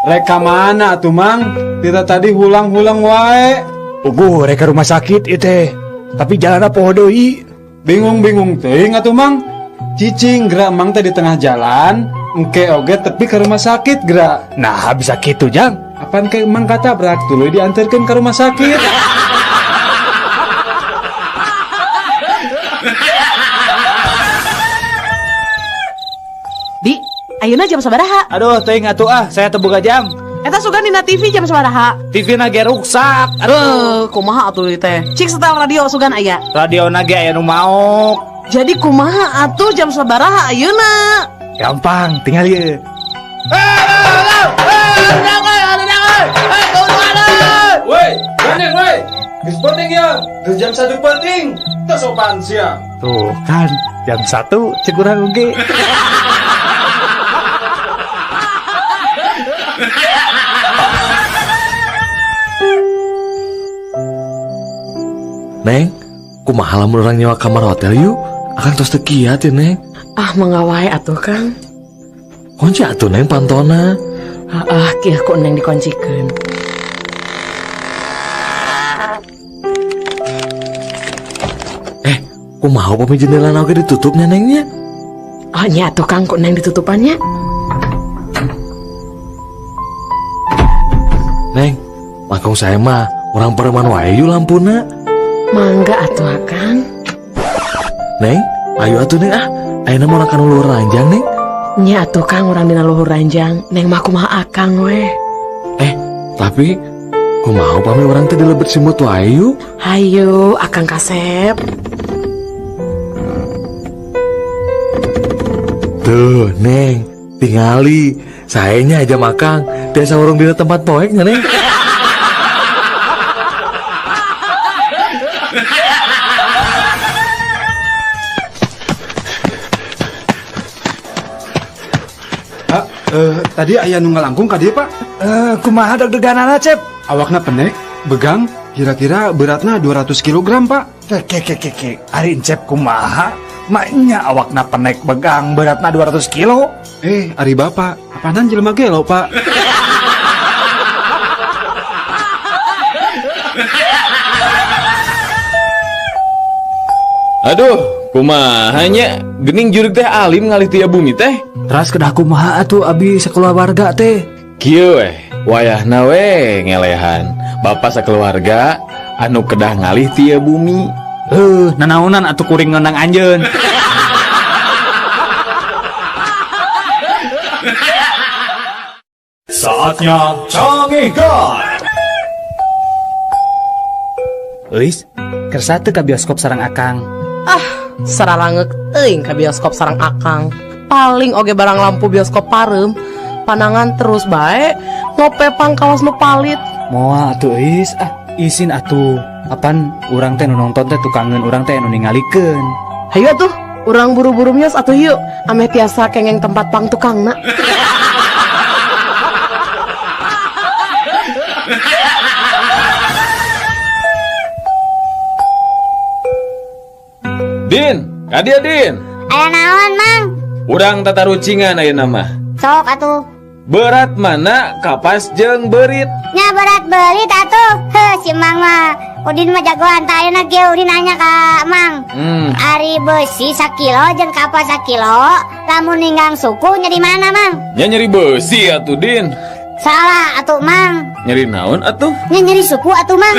Rek ka mana atuh Mang? Kita tadi hulang-hulang wae. Puguh rek ka rumah sakit ieu teh. Tapi jalanna poho deui. Bingung-bingung teuing atuh Mang. Cicing gerak Mang teh di tengah jalan, engke oge tepi ke rumah sakit gerak. Nah, bisa kitu Jang. Apaan ke Mang katabrak tuluy diantarkeun ke rumah sakit. Di, ayeuna jam sabaraha? Aduh, teuing atuh ah, saya teu boga jam. Eta sugan dina TV jam sabaraha? TV na ge ruksak. Aduh, kumaha atuh ieu teh? Cik setel radio sugan aya. Radio na ge aya nu maok. Jadi kumaha atuh jam sabaraha ayeuna? Gampang, tinggal ieu. Woi, gandeng woi. Geus penting ya, geus jam 1 penting. Teu sopan sia. Tuh kan, jam 1 cek urang oge. Neng, kumaha lamun urang nyewa kamar hotel yuk? Akang tos teu kiat ya, Neng. Ah, mangga wae atuh, Kang. Kunci atuh, Neng, pantona. Ah, kieu ku Neng dikuncikeun. Kumaha upami jendela oge ditutupnya, Nengnya? Oh, nya atuh, Kang, ku Neng ditutupannya. Neng, langkung saya mah urang pereman wae yuk lampuna. Mangga atuh, Kang. Neng, ayo atuh Neng ah. Ayeuna mah urang kana luhur ranjang, Neng. Nya atuh Kang, urang dina luhur ranjang. Neng mah kumaha akang weh. Tapi kumaha upami urang teh dilebet simut wae yuk? Hayu, Akang kasep. Tuh, Neng, tingali. Saenya aja makang, tiasa urung dina tempat poek nya, Neng. Pak, tadi aya nu ngalangkung ka dieu, Pak. Kumaha deg-deganana, Cep? Awakna pendek, begang, kira-kira beratna 200 kilogram, Pak. Ke, ke, ke, ke. Ari Encep kumaha? Maknya awakna penek begang beratna 200 kilo. Ari Bapak, apanan jelema gelo, Pak? Aduh, kumaha nya? Gening jurig teh alim ngalih tiap bumi teh. Teras kedah kumaha atuh abi sakeluarga teh? Kieu weh, wayahna weh ngelehan. Bapak sakeluarga anu kedah ngalih tiap bumi. Nanaonan atuh kuring ngonang anjeun. Saatnya Canggihkan. Euis, kersa teu ka bioskop sareng Akang? Ah, saralangeuk teuing ka bioskop sareng Akang. Paling oge barang lampu bioskop pareum, panangan terus bae, ngopepang kawas nu palit. Moal atuh Euis, ah isin atuh. Apan urang teh nu nonton teh tukangeun urang teh nu ningalikeun. Hayu atuh, urang buru-buru mios atuh yuk, ameh tiasa kengeng tempat pang tukangna. Din, kadia Din. Aya naon, Mang? Urang tatarucingan ayeuna mah. Sok atuh. Berat mana kapas jeung beurit? Nya berat beurit atuh. Heuh, si Mang mah. Udin mah jagoan tah ayeuna ge Udin nanya ka Mang. Ari beusi sakilo jeung kapas sakilo, lamun ninggang suku nyeri mana, Mang? Nya nyeri beusi atuh, Din. Salah atuh, Mang. Nyeri naon atuh? Nya nyeri suku atuh, Mang.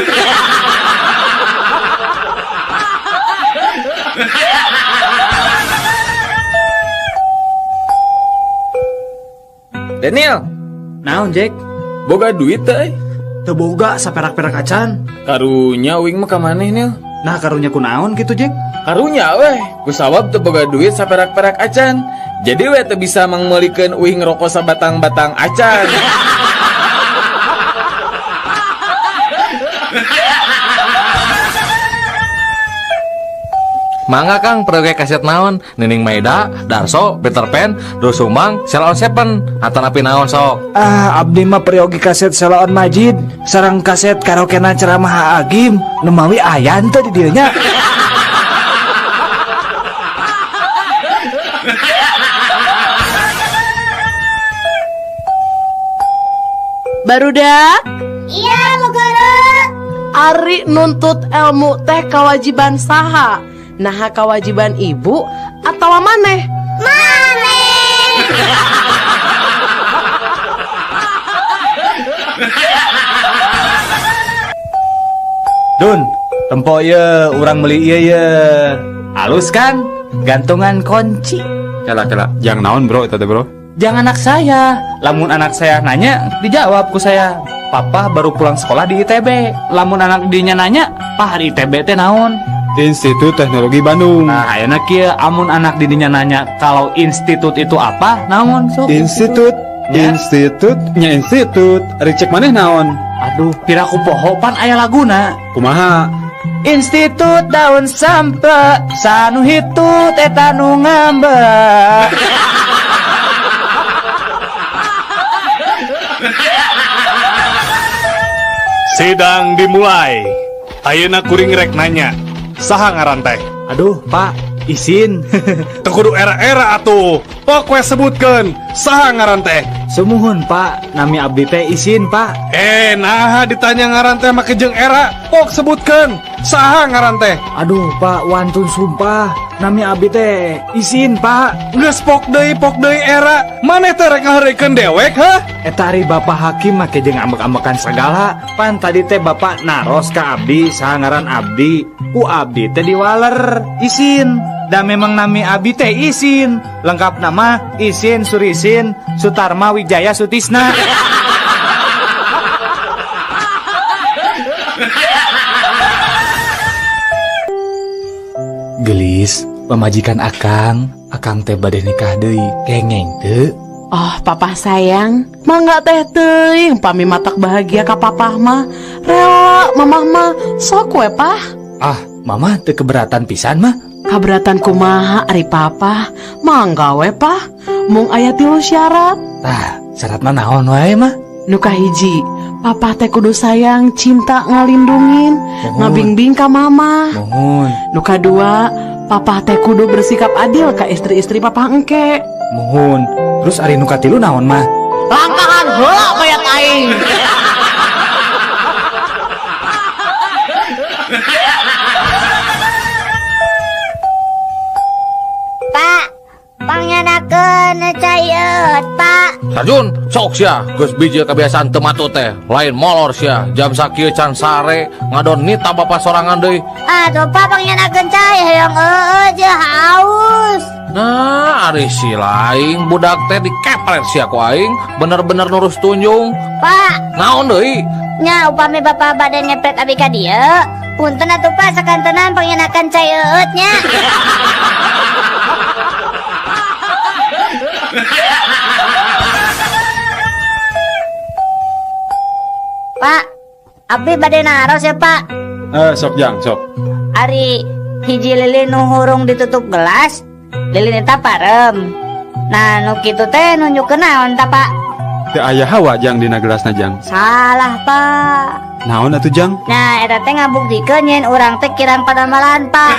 Daniel, naon Jack? Boga duit teh? Teu boga saperak-perak acan. Karunya uing mah ka maneh, Nil. Nah, karunya kunaon kitu, Jack? Karunya weh, kusawab teu boga duit saperak-perak acan. Jadi weh teu bisa mangmeulikeun uing rokok sabatang-batang acan. Mangga Kang, proyek kaset naon? Nining Maida, Darso, Peter Pan, Doel Sumbang, Sheila on Seven, atanapi naon sok? Ah, abdi mah peryogi kaset Sheila on Majid, sareng kaset karaokena ceramah Agim, nu mawi aya henteu di dieu nya. Barudak. Iya, Bu Guru. Ari nuntut ilmu teh kewajiban saha? Naha kewajiban ibu atau maneh? Maneh. Dun, tempo ye urang beli ieu ye. Halus kan? Gantungan kunci. Kela kela, jang naon bro eta teh bro? Jangan anak saya. Lamun anak saya nanya, dijawab ku saya. Papa baru pulang sekolah di ITB. Lamun anak dinya nanya, "Pah, di ITB teh naon?" Institut Teknologi Bandung. Nah, ayeuna kieu amun anak didinya nanya kalau institut itu apa, naon sok? Institut, Ya. Institut, nya institut. Ari cek maneh naon? Aduh, piraku poho pan aya laguna. Kumaha? Institut daun sampe, sanu hitut eta nu ngambek. Sidang dimulai. Ayeuna kuring rek nanya. Saha ngaran teh? Aduh, Pak, isin. Teu kudu era-era atuh. Pok we sebutkeun. Saha ngaran teh? Sumuhun, Pak. Nami abdi teh isin, Pak. Naha ditanya ngaran teh make jeung era. Pok sebutkeun. Saha ngaran teh? Aduh, Pak, wantun sumpah. Nami abdi teh isin, Pak. Geus pok deui era. Maneh teh rek ngaheureuikeun dewek, hah? Eta ari Bapak Hakim make jeung ambek-ambekan sagala. Pan tadi teh Bapak naros ka abdi saha ngaran abdi. Ku abdi teh diwaler isin. Da memang nami abdi teh isin. Lengkap nama Isin Surisin Sutarma Wijaya Sutisna. Gelis, pamajikan akang, akang teh bade nikah deui, kengeng teu? Oh, papa sayang, mangga teh teuing pami matak bahagia ka papah mah. Rela mamah mah, sok we pah. Ah, mama teu keberatan pisan mah. Kaberatan kumaha ari papa? Mangga we pah. Mung aya 3 syarat. Tah, syaratna naon wae mah? Nu kahiji, papa teh kudu sayang, cinta, ngalindungin, Mohon. ngabingbing ka mama. Mohon. Nu kadua, papa teh kudu bersikap adil ka istri-istri papa engke. Mohon. Terus ari nu katilu naon mah? Langkahan heula mayat aing. Pak, pangyanakeun cai eut, Pak. Sarjun, sok sia, geus bijil kebiasaan teu matut teh. Lain molor sia, jam sakieu can sare, ngadon nita bapa sorangan deui. Aduh, Pak, pangyanakeun cai hoyong eueuh jeung haus. Nah, ari si lain budak teh dikepret sia ku aing, bener-bener nurus tunjung. Pak, naon deui? Nya upami bapa bade ngepret abi ka dieu, punten atuh Pak sakantenan pangyanakeun cai eueut nya. Pak, abdi bade naros ya Pak. Sok jang, sok. Ari hiji lilin nu hurung ditutup gelas, lilin eta parem. Nah, nu kitu teh nunjukkeun naon ta Pak? Teu aya hawa jang dina gelasna jang. Salah Pak. Naon atuh jang? Nah, eta teh ngabuktikeun nyen urang teh kirang padamalan Pak.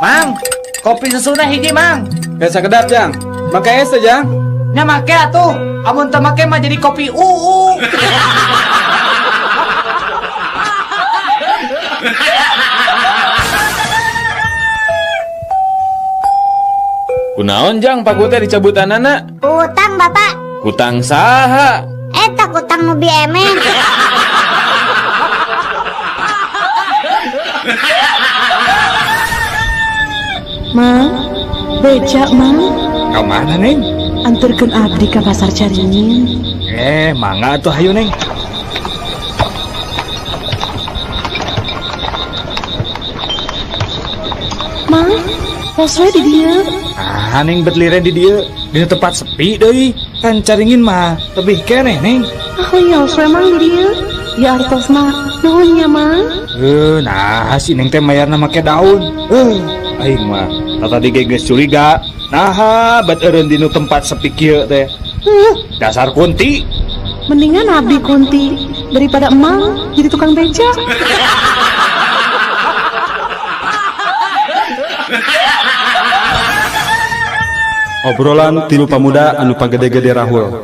Mang, kopi susuna hiji Mang. Kayak sakedap jang. Make es teh jang. Nya make atuh. Amun teu make mah jadi kopi uu. Kunaon jang paku teh dicabutanana? Kutang Bapak. Kutang saha? Eta kutang nu biemen. Mang, beca Mang. Ka mana Neng? Anterkeun abdi ka pasar Caringin. Mangga atuh hayu Neng. Mang, pos we di dieu. Ah, Neng bet liren di dieu. Dina tempat sepi deui. Kan Caringin mah lebih keneh Neng. Ah, wios we Mang di dieu. Ya artos mah, nuhun nya Mang. Nah si Neng teh mayarna make daun. Aing mah tadi ge geus curiga. Naha bet eureun dinu tempat sepi kieu teh. Dasar kunti. Mendingan abdi kunti daripada emang jadi tukang beca. Obrolan tilu pamuda anu pagede-gede rahul.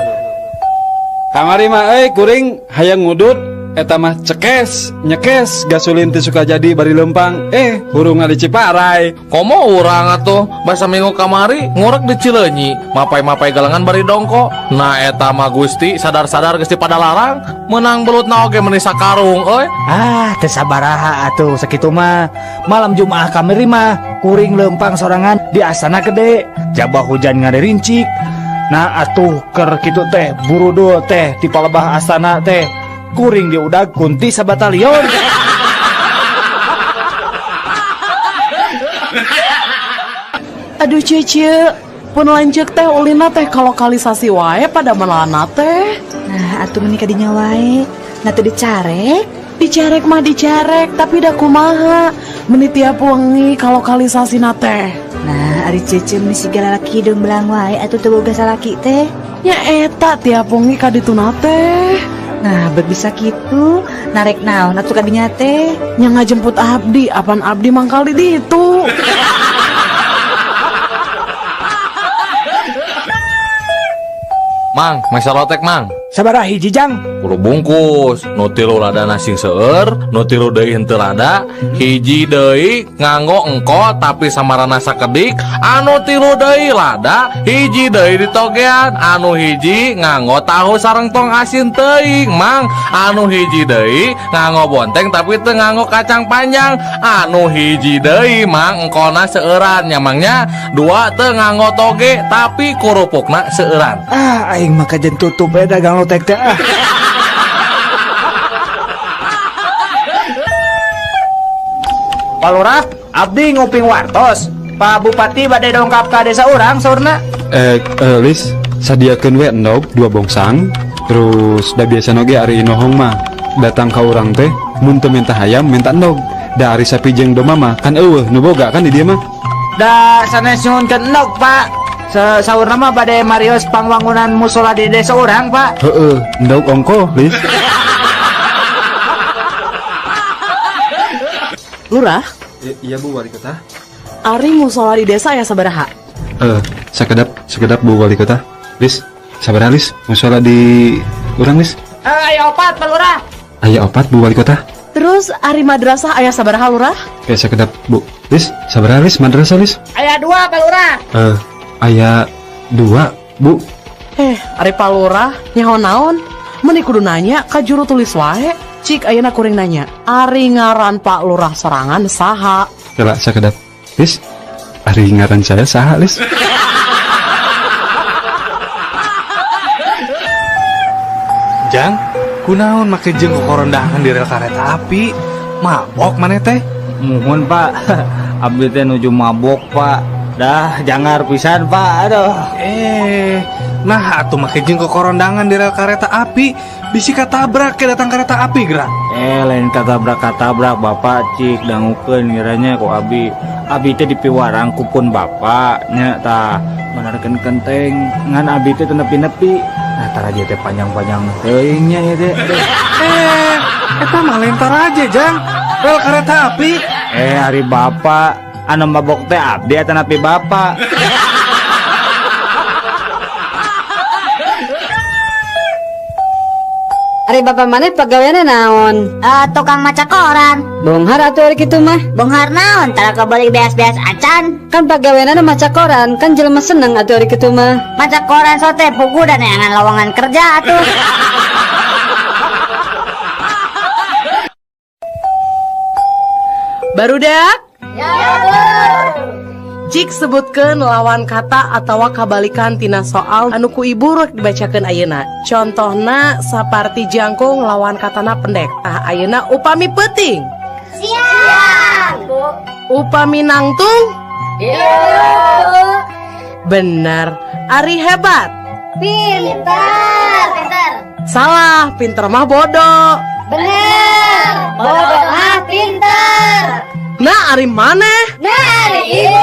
Kamari mah euy kuring hayang ngudut eta mah cekes, nyekes gasolin teh suka jadi bari lempang hurungna di Ciparai. Komo urang atuh basa minggu kamari ngorek di Cileunyi, mapai-mapai galengan bari dongko. Nah eta mah Gusti sadar-sadar geus Padalarang, menang belutna oge meuni sakarung euy. Ah, teu sabaraha atuh sakitu mah. Malam Jumaah kamari mah kuring lempang sorangan di Astana Gede, jabah hujan ngarerincik. Nah atuh keur kitu teh burudul teh di palebah astana teh kuring diudag kunti sabatalion. Aduh cece, pun lanceuk teh ulina teh kalokalisasi wae pada melana teh. Nah atuh meuni kadinya wae, nah teu dicarek. Dicarek mah dicarek, tapi da kumaha meuni tiap wengi kalokalisasina teh. Nah ari cece meni siga lalaki hideung belang wae atuh teu boga salaki teh. Nya eta tiap wengi kadituna teh. Nah bet bisa kitu, narek naon atuh kadinya teh. Nya ngajemput abdi, apan abdi mangkal di ditu. Mang, mesa lotek mang. Sabaraha hiji jang? 10 bungkus, nu tilu ladana sing seueur, nu tilu deui henteu lada, hiji deui nganggo engko tapi samarana sakedik, anu tilu deui lada, hiji deui ditogean, anu hiji nganggo tahu sareng tong asin teuing, mang, anu hiji deui nganggo bonteng tapi teu nganggo kacang panjang, anu hiji deui mang engkona seueuran nya mangnya, dua teu nganggo toge tapi kurupukna seueuran. Ah, aing mah kajen tutup we dagang lotek teh ah. Pak Lurah, abdi nguping wartos. Pak Bupati bade dongkap ka desa urang saurna. Lis, sadiakeun we endog 2 bongsang. Terus da biasa oge ari inohong mah datang ka urang teh mun teu minta hayam minta endog. Da ari sapi jeung domba mah kan eueuh nu boga kan di dieu mah. Da sanes nyuhunkeun endog, Pak. Saurna mah bade marios pangwangunan musola di desa urang, Pak. Heeh, endog ongko, Lis. Lurah? Iya Bu Wali Kota. Ari musola di desa ya sabaraha? Sekedap Bu Wali Kota. Lis, sabaraha Lis? Musola di urang Lis? Aya opat Pak Lurah. Aya opat Bu Wali Kota. Terus ari madrasah aya sabaraha Lurah? Oke, sekedap Bu. Lis, sabaraha Lis madrasah Lis? Aya 2 Pak Lurah. Aya 2 Bu. Ari Pak Lurah nyaho naon? Meuni kudu nanya ka juru tulis wae. Cik ayeuna kuring nanya, ari ngaran Pak Lurah sorangan saha? Kela sakedap. Lis, ari ngaran saya saha, Lis? Jang, kunaon make jeung kokorondahan di rel kareta api? Mabok maneh teh? Muhun, Pak. Abdi teh nuju mabok, Pak. Dah jangar pisan, Pak. Aduh. Nah atuh make jeung kokorondangan di rel kareta api. Bisi katabrak ke datang kereta api gerak. Lain katabrak-katabrak Bapak cik dangukeun ngiranya ku abi. Abi teh dipiwarang ku pun bapak nya tah manarkeun kenteng ngan abi teh teu nepi-nepi. Nah taraje teh panjang-panjang teuing nya ieu teh. Eta mah lain taraje jang. Rel kereta api. Ari bapak anu mabok teh abdi eta nepi bapak. Ari bapak maneh pagaweanna naon? Tukang maca koran. Bonghar atuh ari kitu mah. Bonghar naon? Tara kabalik beas-beas acan. Kan pagaweanna maca koran, kan jelema seneng atuh ari kitu mah. Maca koran sote pugu dan neangan lowongan kerja atuh. Barudak? Ya, Bu. Cik sebutkeun lawan kata atawa kabalikan tina soal anu ku ibu rek dibacakeun ayeuna. Contohna saparti jangkung lawan katana pendek. Tah ayeuna upami peuting. Siap, Bu. Upami nangtung? Iya, Bu. Bener. Ari hebat. Pinter. Pinter. Salah, pinter mah bodoh. Bener. Bodoh mah pinter. Nah, ari maneh? Nah, ari ibu.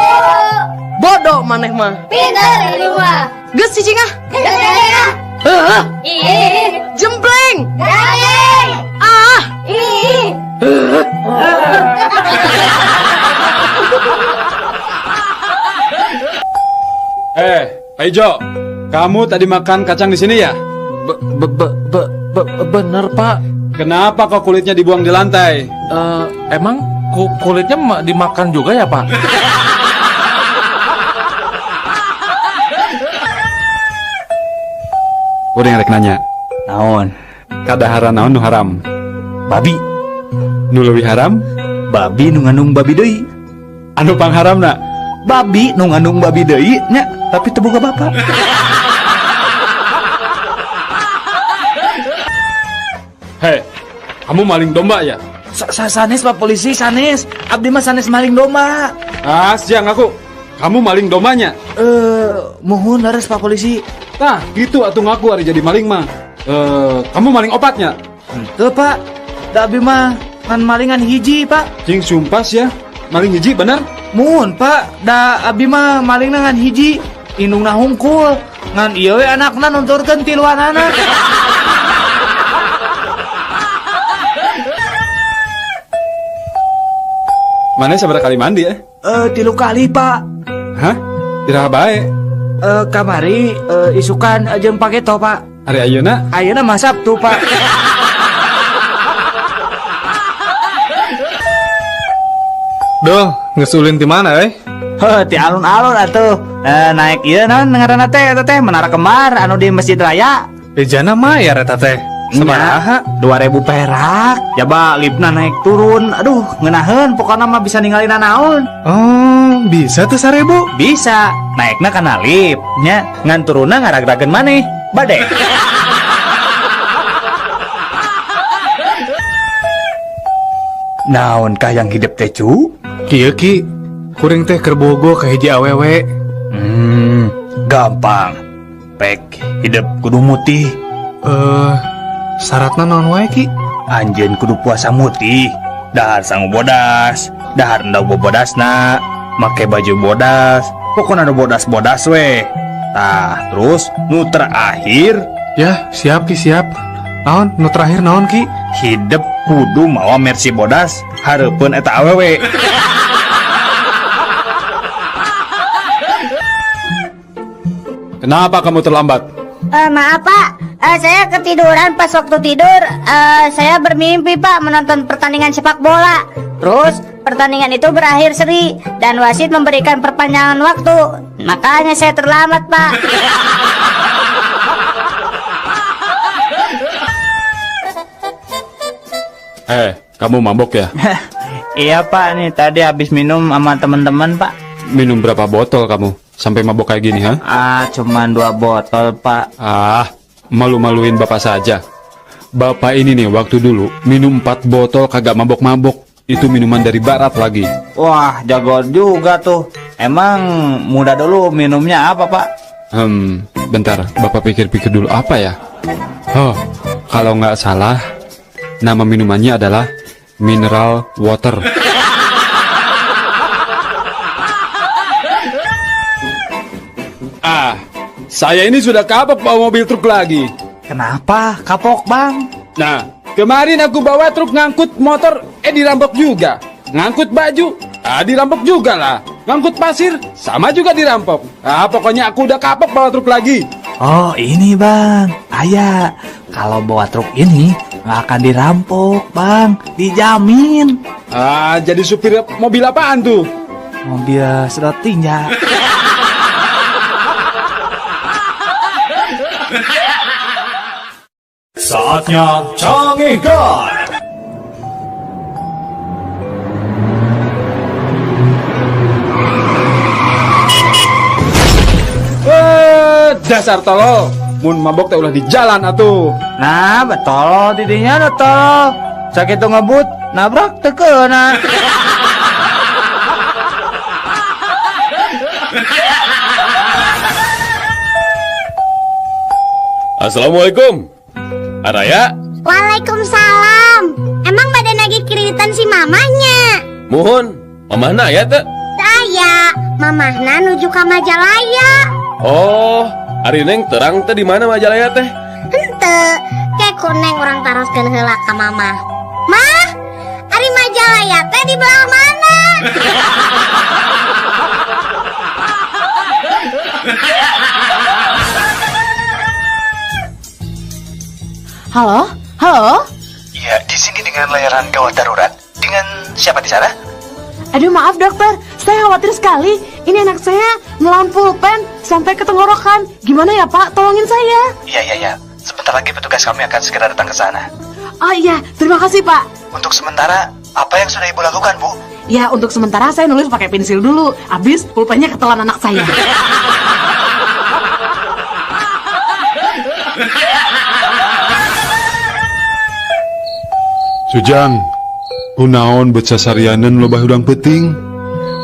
Bodoh maneh mah. Pinter ibu mah. Geus cicing ah. Geus cicing ah. Heuh. Ih. Jempleng. Garing. Ah. Ih. Pak Ijo, kamu tadi makan kacang di sini ya? Be, be, be, be, be, bener, Pak. Kenapa kok kulitnya dibuang di lantai? Emang kulitnya dimakan juga ya, Pak? Udah yang rek nanya. Naon? Kadaharan naon nu haram? Babi. Nu leuwih haram? Babi nu ngandung babi deui. Anu pangharamna? Babi nu ngandung babi deui nya, tapi teu boga bapak. Hei, kamu maling domba ya? Sanes Pak Polisi, sanes. Abdi mah sanes maling domba. Ah, siang aku. Kamu maling dombanya? Mohon leres Pak Polisi. Tah, gitu atuh ngaku ari jadi maling mah. Kamu maling opatnya? Henteu, Pak. Da abdi mah ngan malingan hiji, Pak. Cing sumpah ya, maling hiji bener? Muhun, Pak. Da abdi mah malingna ngan hiji, indungna hungkul. Ngan ieu we anakna nunturkeun tiluanana. Mana sabaraha kali mandi ya? 3 kali, Pak. Hah? Iraha bae? Kamari isukan jeung paketo, Pak. Ari ayeuna? Ayeuna mah Sabtu, Pak. Duh, geus ulin ti mana euy? Heuh, ti alun-alun atuh. Naik ieu naon ngaranna teh eta teh Menara Kembar anu di Masjid Raya. Bejana mayar eta teh. Sabaraha? 2000 perak. Jaba liftna naik turun. Aduh, ngeunaheun pokona mah bisa ningali nanaon. Oh, bisa tuh 1000? Bisa. Naikna kana lift nya, ngan turunna ngaragrageun maneh. Bade. Naon kah yang hidup teh cu? Kieu ki, kuring teh keur bogo ka hiji awewe. Gampang. Pek hidup kudu mutih. Syaratna naon wae ki? Anjeun kudu puasa mutih, dahar sangu bodas, dahar endog bobodasna, make baju bodas, pokona nu bodas-bodas we. Tah, terus nu terakhir. Ya, siap ki, siap. Naon nu terakhir naon ki? Hidup kudu mawa Mercy bodas hareupeun eta awewe. Kenapa kamu terlambat? Maaf Pak, saya ketiduran pas waktu tidur. Saya bermimpi Pak menonton pertandingan sepak bola. Terus pertandingan itu berakhir seri dan wasit memberikan perpanjangan waktu. Makanya saya terlambat Pak. Kamu mabok ya? Iya Pak, nih tadi habis minum sama teman-teman Pak. Minum berapa botol kamu sampai mabok kayak gini, ha? Ah, cuman 2 botol Pak. Ah, malu-maluin bapak saja. Bapak ini nih waktu dulu minum 4 botol kagak mabok-mabok. Itu minuman dari barat lagi. Wah, jago juga tuh. Emang muda dulu minumnya apa Pak? Bentar, bapak pikir-pikir dulu apa ya? Oh, kalau nggak salah nama minumannya adalah mineral water. Ah, saya ini sudah kapok bawa mobil truk lagi. Kenapa kapok bang? Nah, kemarin aku bawa truk ngangkut motor, dirampok juga. Ngangkut baju, dirampok juga lah. Ngangkut pasir, sama juga dirampok. Ah, pokoknya aku udah kapok bawa truk lagi. Oh, ini bang, ayah. Kalau bawa truk ini nggak akan dirampok bang, dijamin. Ah, jadi supir mobil apaan tuh? Mobil sedot tinja. Saatnya Canggihkan. Dasar tolol, mun mabok teh ulah di jalan atuh. Nah, betul tidinya tolol. Sakit tuh ngebut, nabrak teu keuna. Assalamualaikum. Araya. Waalaikumsalam. Emang badan lagi kreditan si mamahnya? Muhun, mamahna aya teu? Teu aya, mamahna nuju ka Majalaya. Oh, ari Neng terang teh di mana Majalaya teh? Henteu, ke ku Neng urang taroskeun heula ka mamah. Mah, ari Majalaya teh di belah mana? Halo? Halo? Ya, di sini dengan layanan gawat darurat. Dengan siapa di sana? Aduh maaf dokter, saya khawatir sekali. Ini anak saya nelan pulpen sampai ke tenggorokan. Gimana ya Pak? Tolongin saya. Iya, iya, iya. Sebentar lagi petugas kami akan segera datang ke sana. Oh iya, terima kasih Pak. Untuk sementara, apa yang sudah Ibu lakukan, Bu? Ya, untuk sementara saya nulis pakai pensil dulu. Habis pulpennya ketelan anak saya. Sujang, kunaon bet sasarianeun loba hudang peuting?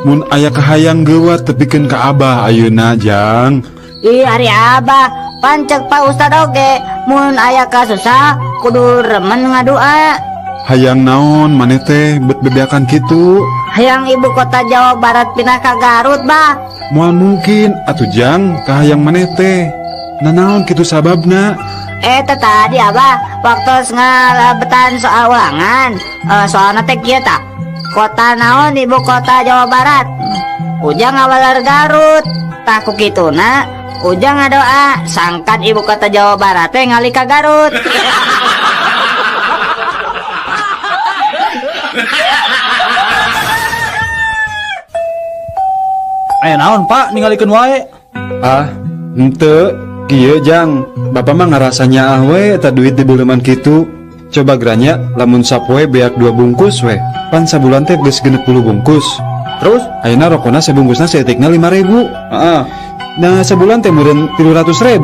Mun aya kahayang geuwat tepikeun ka Abah ayeuna, Jang. Ih, ari Abah, pan cek Pak Ustad oge, mun aya kasusah kudu remen ngadua. Hayang naon maneh teh bet bebeakan kitu? Hayang ibu kota Jawa Barat pindah ka Garut, Bah. Moal mungkin atuh Jang, kahayang maneh teh. Nanaon kitu sababna? Teh tadi Abah waktu ngalabetan soal ulangan, soalna teh kieu tah. Kota naon ibu kota Jawa Barat? Ujang ngawaler Garut. Tah ku kituna Ujang ngadoa sangkan ibu kota Jawa Barat teh ngalih ka Garut. Aya naon Pak ningalikeun wae? Ah, henteu. Kieu Jang, Bapak mah ngarasa nyaah we eta duit dibeuleman kitu. Coba geranya lamun sapoe beak 2 bungkus we. Pan sabulan teh geus 60 bungkus. Terus ayeuna rokona sabungkusna saeutikna 5.000. Heeh. Nah, sabulan teh meureun 300.000.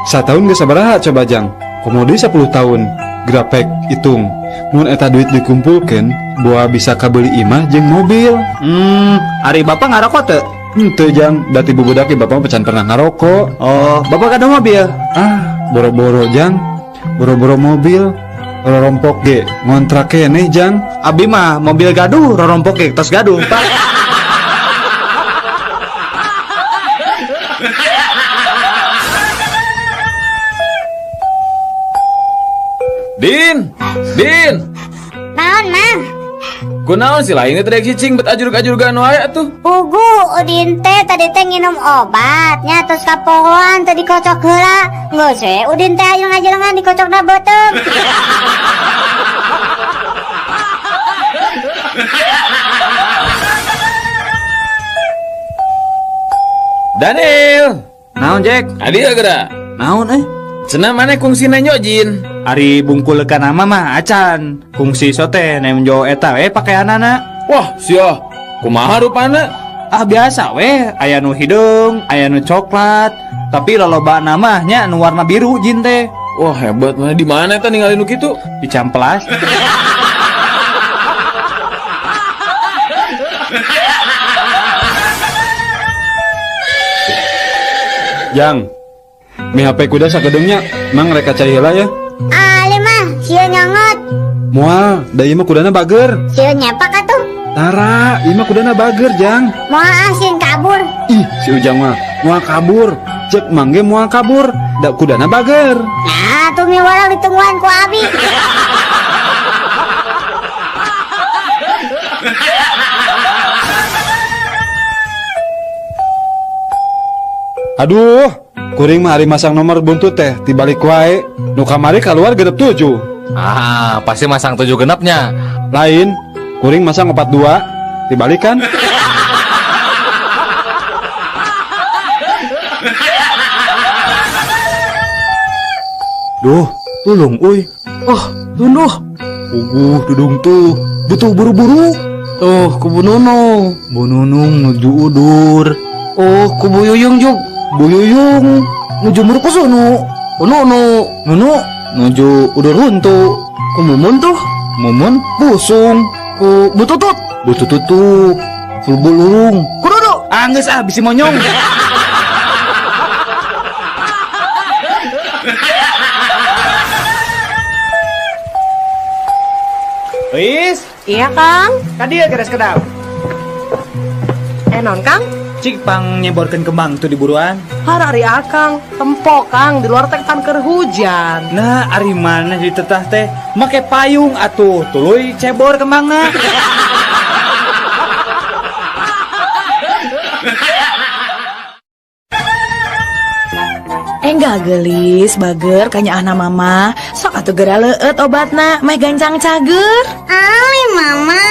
Sataun geus sabaraha coba Jang? Komo deui 10 tahun. Grapek hitung. Mun eta duit dikumpulkeun, boa bisa kabeli imah jeung mobil. Ari Bapak ngarokok teu? Henteu Jang, da ti bubudak ge Bapak mah can pernah ngarokok. Oh, Bapak kada mobil? Ah, boro-boro Jang. Boro-boro mobil, rorompok ge ngontrak keneh Jang. Abi mah mobil gaduh, rorompok ge tos gaduh, Pak. Din, Din. Naon, Mang? Kunaon sih lain teh rek cicing bet ajurug-ajurugan wae atuh. Pugu Udin teh tadi teh nginum obat nya terus kapohoan teh dikocok heula. Geus we Udin teh ajeng-ajengan dikocokna beuteung. Daniel. Naon Jack? Adi geura. Naon euy? Cenah maneh kungsi nenjo jin. Ari bungkul kana mah acan. Kungsi sote nenjo eta we pakaianana. Wah, sia. Kumaha rupana? Ah biasa we, aya nu hideung, aya nu coklat. Tapi lolobana mah nya nu warna biru jin teh. Wah, hebat mana di mana eta ningali nu kitu? Di Cihampelas. Jang, mi HP kuda sakedeungnya, mang rek cai heula ya. Ali mah, sieun nyongot. Moal, da ieu mah kudana bager. Sieun nyepak atuh. Tara, ieu mah kudana bager, Jang. Moal ah sieun kabur. Ih, si Ujang mah moal kabur. Cek mang ge moal kabur, da kudana bager. Nah, tuh mi warang ditungguan ku abi. Aduh, kuring mah ari masang nomor buntut teh tibalik wae. Nu kamari keluar genep 7. Ah, pasti masang 7 genepnya. Lain, kuring masang 42, tibalik kan? Duh, tulung uy. Oh, tunduh. Puguh dudung tuh, butuh buru-buru. Tuh, ku Bu Nunung. Bu Nunung nuju udur. Oh, ku Bu Yuyung jug. Bu Yuyung nuju murkusunu. Ku Nunu. Nunu nuju udur huntu. Ku Mumun tuh. Mumun busung. Ku Bu Tutut. Bu Tutut tuh bulurung. Ku Dudu. Anggeus ah bisi monyong. Wis? Iya, Kang. Ka dieu geres kedap. Non, Kang? Cik pang nyeborkeun kembang tuh di buruan. Har ari Akang, tempo Kang di luar teh pan keur hujan. Nah, ari mana di tetah teh make payung atuh, tuluy cebor kembangna. Enggak gelis, bager kanya anak mama. Sok atuh geura leueut obatna, meh gancang cager. Ali mama,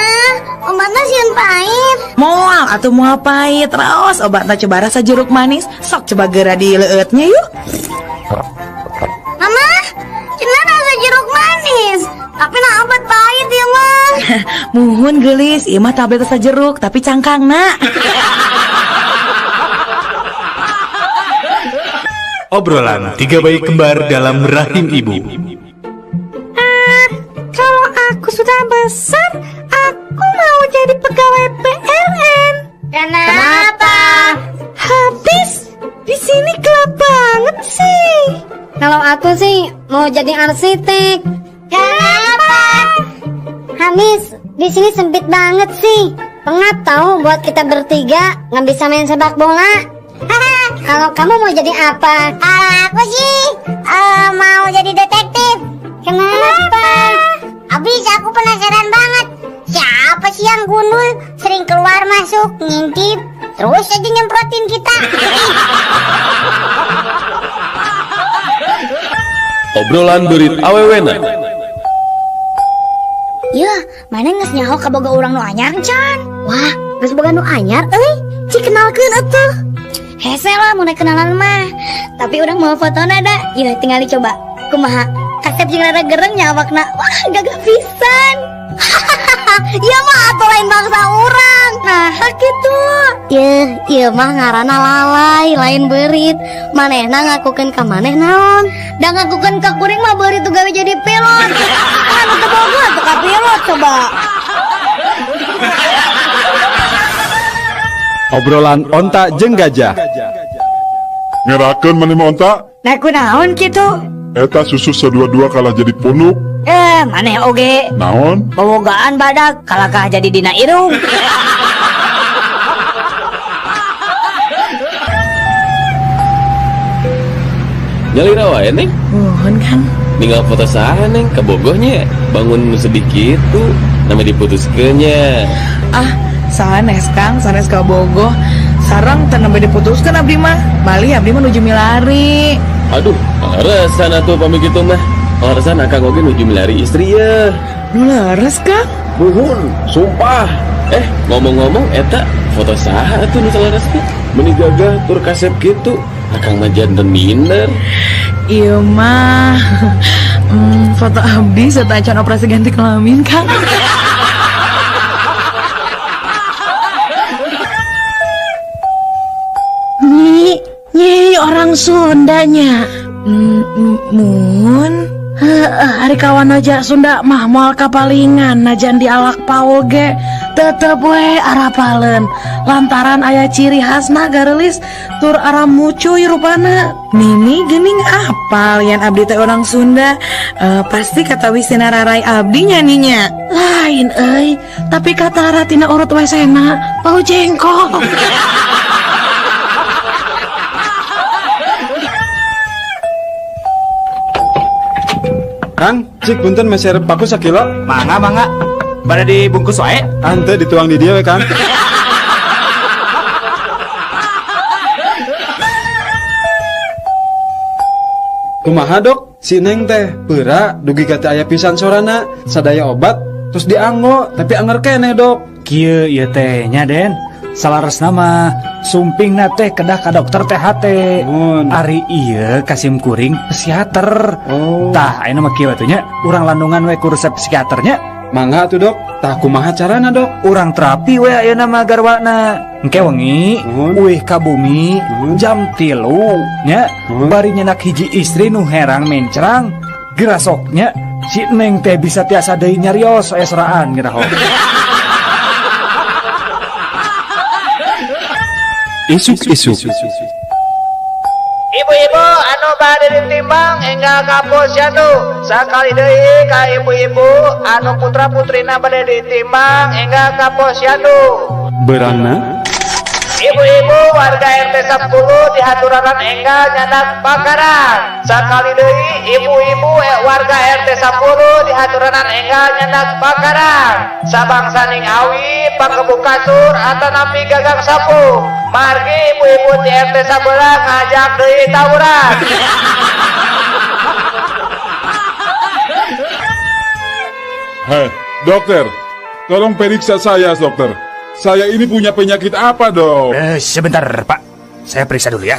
obatna sieun pahit. Moal atuh moal pahit, raos obatna coba rasa jeruk manis. Sok coba geura dileueutnya yuk. Mama, cenah rasa jeruk manis. Tapi nah obat pahit ya mah. Muhun geulis, ieu mah tablet rasa jeruk tapi cangkangna. Obrolan tiga bayi kembar dalam rahim ibu. Kalau aku sudah besar, aku mau jadi pegawai PLN. Kenapa? Habis di sini gelap banget sih. Kalau aku sih mau jadi arsitek. Kenapa? Habis di sini sempit banget sih. Pengap tahu buat kita bertiga nggak bisa main sepak bola. Kalau kamu mau jadi apa? Kalau aku sih mau jadi detektif. Kenapa? Abis aku penasaran banget. Siapa sih yang gundul sering keluar masuk ngintip terus aja nyemprotin kita. Obrolan beurit awewena. Yeuh, mana geus nyaho kaboga urang nu anyar can? Wah, geus boga nu anyar euy. Cik kenalkeun atuh. Hese lah mun kenalan mah. Tapi urang mau fotona da. Yeuh, tinggal dicoba. Kumaha? Kasep jeung rada gereng nya awakna. Wah, gagah pisan. Ieu mah atuh lain bangsa urang. Nah, kitu. Yeuh, ieu mah ngaranna lalai, lain beurit. Manehna ngakukeun ka maneh naon? Da ngakukeun ka kuring mah beurit tuh gawe jadi pilot. Anu teu boga atuh ka pilot coba. Obrolan onta jeung gajah. Ngerakeun maneh mah onta? Nah kunaon kitu? Eta susu sadua-dua kalah jadi punuk. Maneh oge. Naon? Bobogaan badak kalakah jadi dina irung. Nyalira wae, Neng. Muhun kan. Ninggal foto saha, Neng, kabogohnya. Bangun sedih kitu, nama diputuskeun nya. Ah, sanes Kang, sanes kabogoh. Sareng teu nembe diputuskeun abdi mah. Bali abdi mah nuju milari. Aduh, pangleresan atuh pami kitu mah. Pangleresan akang oge nuju milari istri ye. Nu leres, Kang? Muhun, sumpah. Ngomong-ngomong eta foto saha atuh nu saleresna? Meuni gagah tur kasep kitu. Akang mah janten minder. Ieu mah foto abdi sateuacan operasi ganti kelamin, Kang. Nyi, nyi orang Sundanya. Mun. Heeh, ari kawan aja Sunda mah moal kapalingan najan dialak paul ge tetep we arapaleun lantaran aya ciri khasna gareulis tur ara mucuy rupana. Nini geuning apal yan abdi teh orang Sunda, pasti kata wisina rarai abdi nya ninya. Lain euy, tapi kata ratina urut wesena bau jengkol. Kang, cik punten meser paku sakilo. Mangga mangga. Pada dibungkus wae. Ante dituang di dia we, Kang. Kumaha dok, si Neng teh peura dugi ka teu aya pisan sorana, sadaya obat terus dianggo tapi anger keneh dok. Kieu ieu teh nya Den. Salaresna mah sumpingna teh kedah ka dokter THT. Ari ieu kasim kuring psikiater. Oh. Tah ayeuna mah kieu atuh nya, urang landungan we ku resep psikiaternya. Mangga atuh dok. Tah kumaha carana dok? Urang terapi we ayeuna mah garwana. Engke wengi uih ka bumi jam 3 nya, bari nyenak hiji istri nu herang mencrang gerasoknya si Neng teh bisa tiasa deui nyarios aya soraan geura. Isuk-isuk. Ibu-ibu anu bade ditimbang enggal ka posyandu. Sakali deui ka ibu-ibu anu putra-putrina bade ditimbang enggal ka posyandu. Berana Ibu-ibu warga RT 10 dihaturanan enggal nyandak bakaran. Sakali deui ibu-ibu warga RT 10 dihaturanan enggal nyandak bakaran. Sabangsaning awi panggebuk kasur atanapi gagang sapu. Margi ibu-ibu di RT 11 ngajak deui tawuran. Hei, dokter, tolong periksa saya, dokter. Saya ini punya penyakit apa, dok? Sebentar, Pak. Saya periksa dulu ya.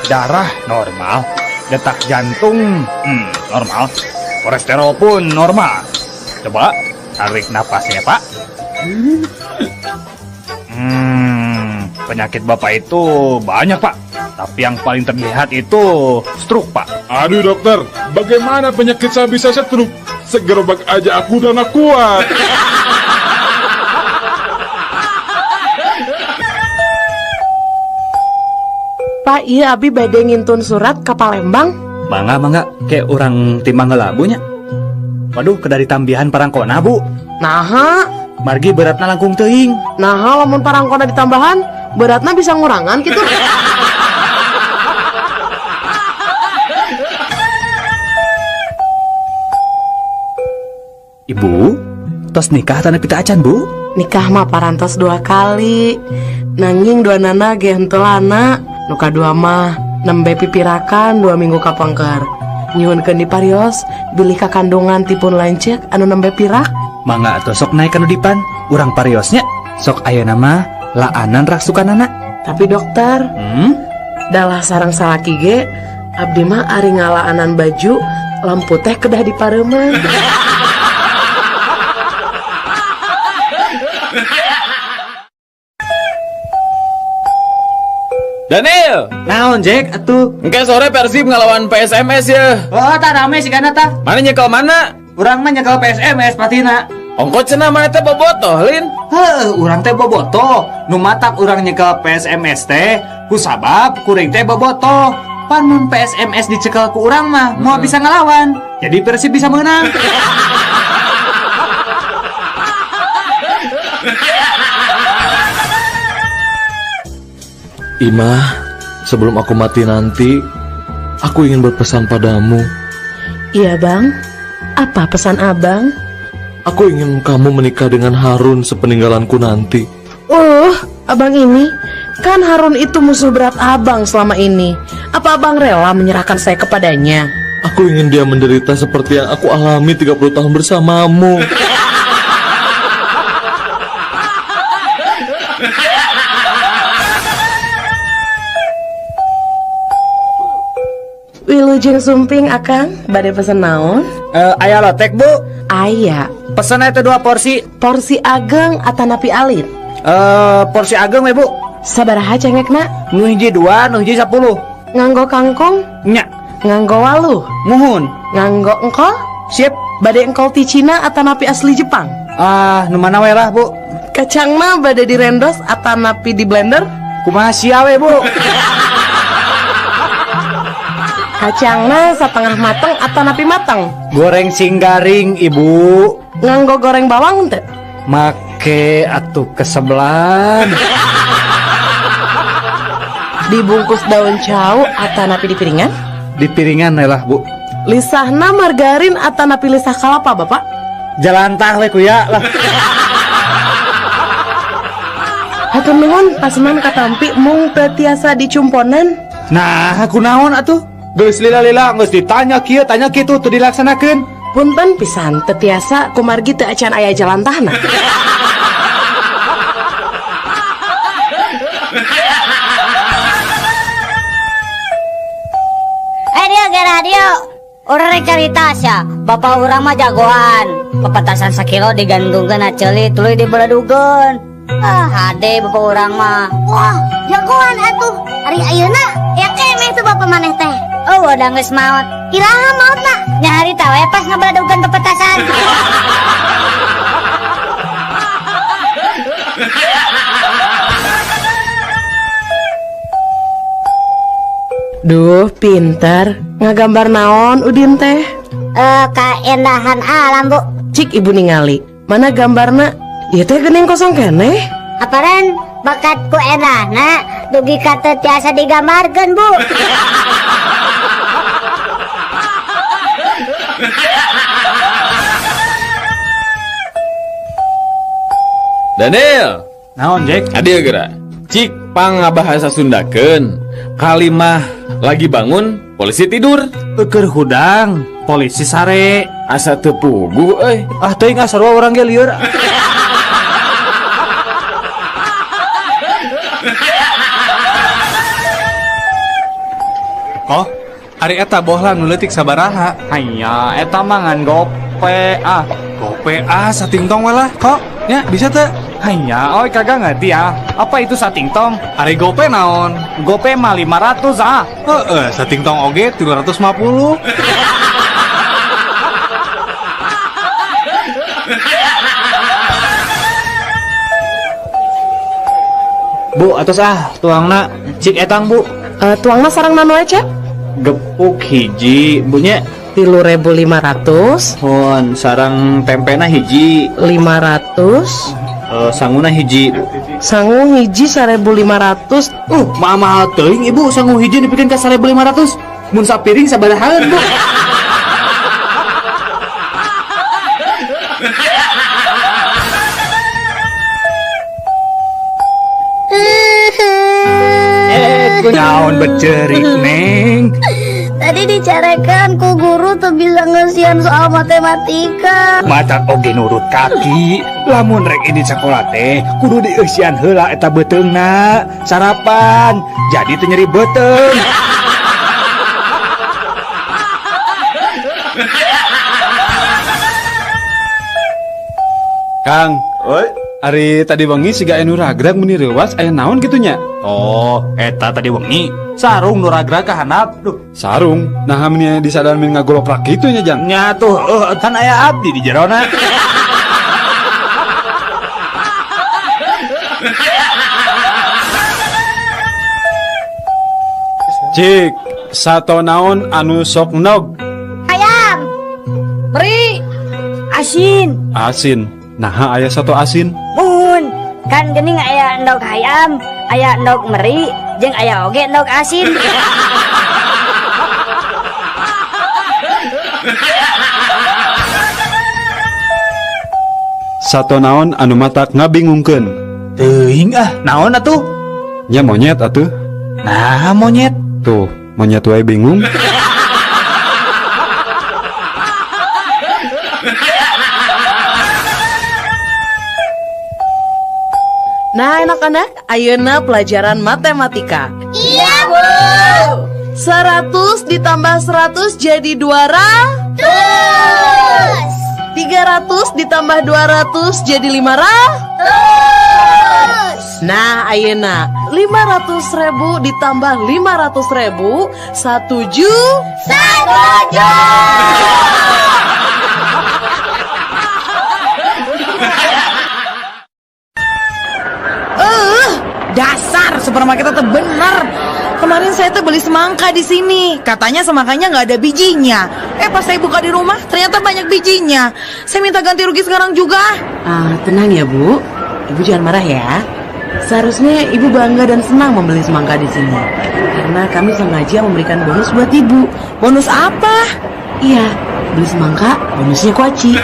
Darah normal, detak jantung normal, kolesterol pun normal. Coba tarik napasnya, Pak. Penyakit Bapak itu banyak, Pak. Tapi yang paling terlihat itu stroke, Pak. Aduh, dokter, bagaimana penyakit saya bisa stroke? Segerobak aja aku udah nggak kuat. Pak, iya abi bade ngintun surat ka Palembang. Mangga mangga, kayak orang timbang heula nya. Waduh, kedah ditambihan parangkona, Bu. Naha, margi beratna langkung teuing. Naha lamun parangkona ditambahan, beratna bisa ngurangan gitu. Ibu, tos nikah tanah pita acan, Bu? Nikah mah parantos 2 kali. Nanging dua nana ge henteu lana. Nu kadua mah nembe pipirakan 2 minggu kapengker. Nyuhunkeun diparios bilih kakandungan tipun lanceuk anu nembe pirak. Mangga atuh sok naik kanu dipan, urang pariosnya. Sok ayeuna mah laanan raksukanana. Tapi dokter, dalah sareng salaki ge abdi mah ari ngalaanan baju lampu teh kedah dipareuman. Daniel, naon Jack atuh? Engke sore Persib ngelawan PSMS ya. Oh, tah rame sih kana tah. Mana nyekel mana? Urang mah nyekel PSMS patina. Ongko cenah mana teh bobotoh, Lin? Heuh, urang teh bobotoh. Nu matak urang nyekel PSMS teh ku sabab kuring teh bobotoh. Pan mun PSMS dicekel ku urang mah moal bisa ngelawan. Jadi Persib bisa menang. Imah, sebelum aku mati nanti, aku ingin berpesan padamu. Iya bang, apa pesan abang? Aku ingin kamu menikah dengan Harun sepeninggalanku nanti. Abang ini, kan Harun itu musuh berat abang selama ini. Apa abang rela menyerahkan saya kepadanya? Aku ingin dia menderita seperti yang aku alami 30 tahun bersamamu. Wilujeng sumping akang, bade pesen naon? Aya lotek bu? Aya. Pesen eta 2 porsi. Porsi ageng atanapi alit? Porsi ageng we bu. Sabaraha cengekna? Nu hiji 2, nu hiji 10. Nganggo kangkung? Nya. Nganggo waluh? Muhun. Nganggo engkol? Sip. Bade engkol ti Cina atanapi asli Jepang? Ah, nu mana we lah bu. Kacangna bade direndos atanapi di blender? Kumaha sia we bu. Kacangna setengah mateng atanapi mateng? Goreng sing garing ibu. Nganggo goreng bawang teu? Make atuh kesebelan. Dibungkus daun cau atanapi di piringan? Di piringan lah bu. Lisahna margarin atanapi lisah kalapa bapak? Jalantah we kuya lah. Hatur nuhun paseman katampi mung teu tiasa dicumponan. Nah, kunaon atuh? Geus lila-lila geus ditanya kieu tanya kitu teu dilaksanakeun. Punten pisan teu tiasa kumargi teu acan aya jalantahna. Dia ge radio. Urang rek carita sia, bapak urang mah jagoan. Pepetasan sakilo digantungkeun na ceuli tuluy dibeledugeun. Ah, hade bapak urang mah. Wah, jagoan atuh. Ari ayeuna ya kemeh tuh bapak maneh teh. Oh, udah geus maot. Iraha maotna? Nyarita we pas ngabeledugeun pepetasan. Duh, pinter. Ngagambar naon Udin teh? Kaendahan alam, Bu. Cik ibu ningali. Mana gambarna? Ieu teh geuning kosong keneh. Aparan bakat ku endahna dugi ka teu tiasa digambarkeun, Bu. Daniel, naon Jack? Adia geura. Cik pangabahasa Sundakeun. Kalimah lagi bangun, polisi tidur. Eukeur hudang, Polisi sare. Asa teu puguh euy. Ah teuing ah sarua urang ge lieur. Oh, ari eta bohlam nu leutik sabaraha? Hanya eta mah ngan gope ah. Gope ah satingtong we lah kok. Nya bisa teu? Hanya oi kagak ngerti ah. Apa itu satingtong? Ari gope naon? Gope mah 500 ah. Heeh, satingtong oge 350. Bu, atos ah tuangna cik etang bu. Tuangna sareng naon wae, Cep? Gepuk hiji, bunya 3.500. Hun, sareng tempena hiji 500. Sanguna hiji. Sangu hiji 1.500. Mahal teuing ibu, sangu hiji dipikeun ka 1.500. Mun sapiring sabarahaan, Bu? Naon becerik, Neng? Tadi dicarekan ku guru tuh bisa ngesian soal matematika. Mata oge nurut kaki. Lamun rek ini sekolah teh kudu dieusian heula eta beuteungna. Sarapan jadi teu nyeri beuteung. Kang, oi. Ari tadi wengi siga anu ragrag meni reuwas aya naon kitu nya? Oh, eta tadi wengi sarung nu ragrag ka handap. Duh, sarung. Nah, meni disadaran meni ngagoloprak kitu nya, Jang. Nya tuh, kan aya abdi di jerona. Cik, sato naon anu sok nog? Ayam. Meri. Asin. Asin. Nah, aya sato asin. Mun, kan geuning aya endog hayam, aya endog meri, jeung aya oge endog asin. Sato naon anu matak ngabingungkeun? Teuing ah, naon atuh? Nya monyet atuh. Nah, monyet. Tuh, monyet wae bingung. Nah, anak-anak, ayeuna pelajaran matematika. Iya, Bu. 100 ditambah 100 jadi 200. 300 ditambah 200 jadi 500. Nah, ayeuna 500.000 ditambah 500.000 1 juta. 1 juta. Dasar supermarket itu bener. Kemarin saya tuh beli semangka di sini. Katanya semangkanya nggak ada bijinya. Pas saya buka di rumah ternyata banyak bijinya. Saya minta ganti rugi sekarang juga. Tenang ya, Bu. Ibu jangan marah ya. Seharusnya ibu bangga dan senang membeli semangka di sini. Karena kami sengaja memberikan bonus buat ibu. Bonus apa? Iya, beli semangka, bonusnya kuaci.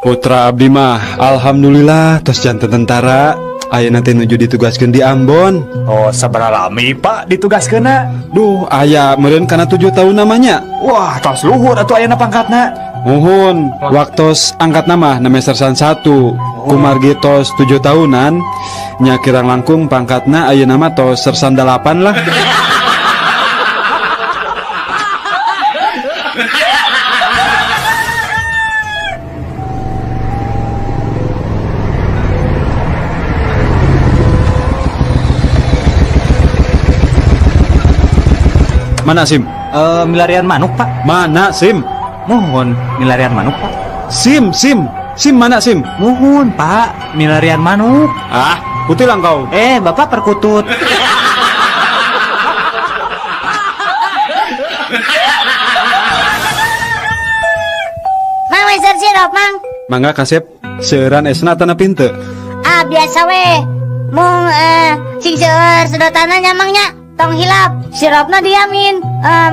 Putra abdi mah alhamdulillah tos janten tentara. Ayeuna teh nuju ditugaskeun di Ambon. Oh, sabaraha lami Pak ditugaskeunna? Duh, aya meureun kana 7 tahun namanya. Wah, tos luhur atuh ayeuna pangkatna. Muhun, waktos angkat nama name sersan 1. Kumargi tos 7 tahunan, nya kirang langkung pangkatna ayeuna mah tos sersan 8 lah. Mana SIM? Milarian manuk, Pak. Mana SIM? Mohon, milarian manuk, Pak. SIM, SIM. SIM mana SIM? Mohon, Pak. Milarian manuk. Ah, kutilang kau. Bapak perkutut. Mang, meser sirup, Mang. Mangga kasep, seueuran esna tanah pinte. Ah, biasa we. Mung sing seueur sedotanna nya, Mang nya. Tong hilap, sirupna diamin.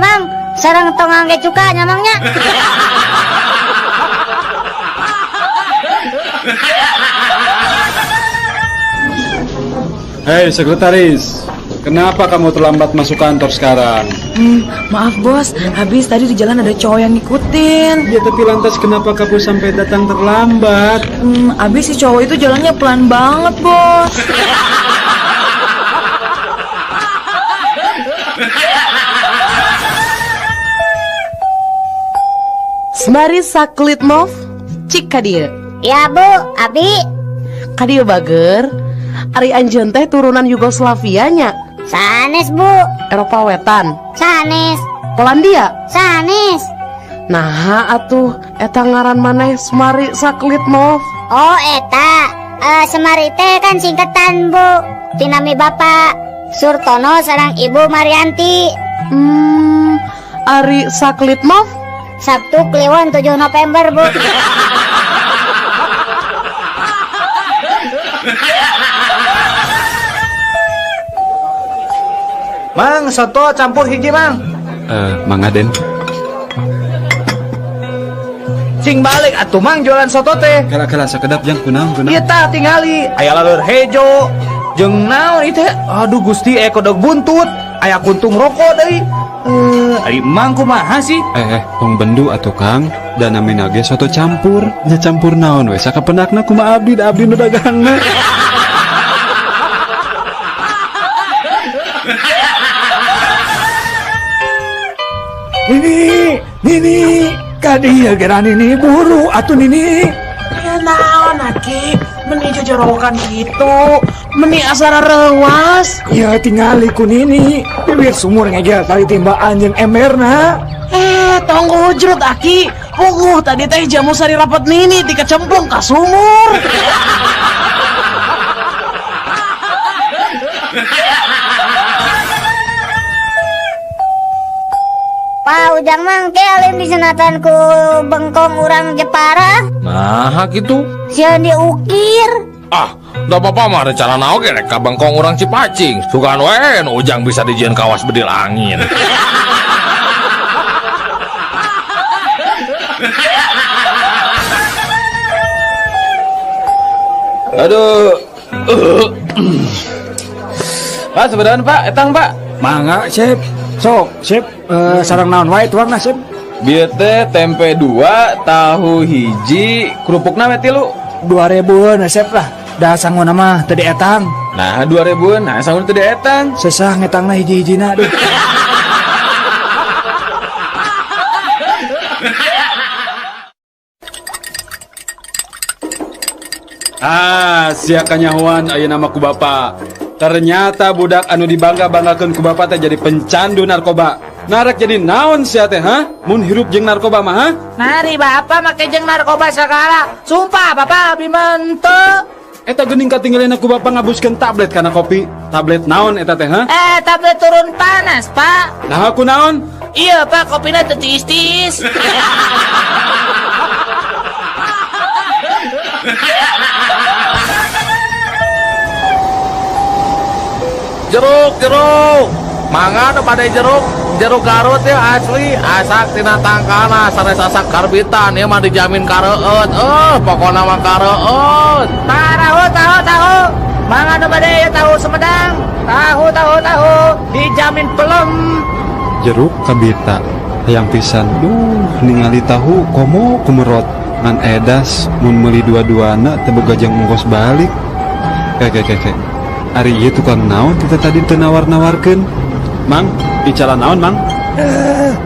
Mang, sareng tong angge cuka nya, Mang nya. Hei sekretaris, kenapa kamu terlambat masuk kantor sekarang? Maaf bos, habis tadi di jalan ada cowok yang ngikutin. Ya tapi lantas kenapa kamu sampai datang terlambat? Habis si cowok itu jalannya pelan banget bos. Semari Saklitmov, cik ka dieu. Ya Bu, abi. Ka dieu bager. Ari anjeun teh turunan Yugoslavia nya. Sanes Bu. Eropa Wetan. Sanes. Polandia. Sanes. Nah atuh eta ngaran maneh Semari Saklitmov. Oh eta, Semari teh kan singkatan Bu. Tinami Bapak Surtono sareng Ibu Marianti. Ari Saklitmov Sabtu Kliwon 7 November Bu. Mang, soto campur hiji mang. Mang Aden. Cing balik atuh mang jualan soto teh. Kala-kala sakedap jang kunaon kunaon. Ieu tah tingali, aya laleur hejo. Jeung naon ieu teh? Aduh Gusti, aya kodok buntut, aya kuntung rokok deui. Ari mang kumaha sih? Tong bendu atuh Kang, da namina ge soto campur. Nya campur naon we sakapendakna kumaha abdi da abdi nu dagangna. Nini, Nini, kadieu geura Nini buru atuh Nini. Ya naon aki, meni jojorowokan kitu, meni asara reuas. Ya tingali ku Nini, bibir sumur ngegel tali timbaan jeung emberna. Tong hujrut aki, puguh tadi teh jamu sari rapat Nini tika cemplung ka sumur. Pak Ujang mang ke alim disunatan ku bengkong urang Jepara. Nah gitu. Sieun diukir. Ah, da bapak mah rencana naon ge rek ka bengkong urang Cipacing. Sugan we nu Ujang bisa dijieun kawas bedil angin. Aduh. Pak, sebenarnya Pak, etang Pak. Mangga, Sip. Sok, Sip, sareng naon wae tuangna, Sip? Bieu teh tempe 2, tahu hiji, kerupukna we 3. 2000-eun Sip lah. Da sanguna mah teu dietang. Nah, 2000-eun, nah sanguna teu dietang. Sesah ngetangna hiji-hijina aduh. Ah, sia kanyahoan ayeuna mah ku bapa. Ternyata budak anu dibangga-banggakeun ku bapa teh jadi pencandu narkoba. Narek jadi naon sia teh, ha? Mun hirup jeung narkoba mah, ha? Nari bapa make jeung narkoba sagala. Sumpah bapa abdi mah henteu. Eta geuning katinggalina ku bapa ngabuskeun tablet kana kopi. Tablet naon eta teh, ha? Tablet turun panas, Pak. Nah, aku naon? Iya, Pak, kopina teu tiis-tiis. Jeruk, jeruk. Mangga nu bade jeruk, jeruk Garut ya asli, asak tina tangkana sanes asak karbitan ieu mah dijamin kareueut. Pokona mah kareueut. Tahu, tahu, tahu. Mangga nu bade ieu tahu Sumedang. Tahu, tahu, tahu. Dijamin pelem. Jeruk kabita hayang pisan. Duh, ningali tahu komo kumerot. Ngan edas mun meuli dua-duana teu boga jang ongkos balik. Kek. Ari ieu tukang naon kita tadi teu nawar-nawarkeun? Mang, bicara naon, Mang?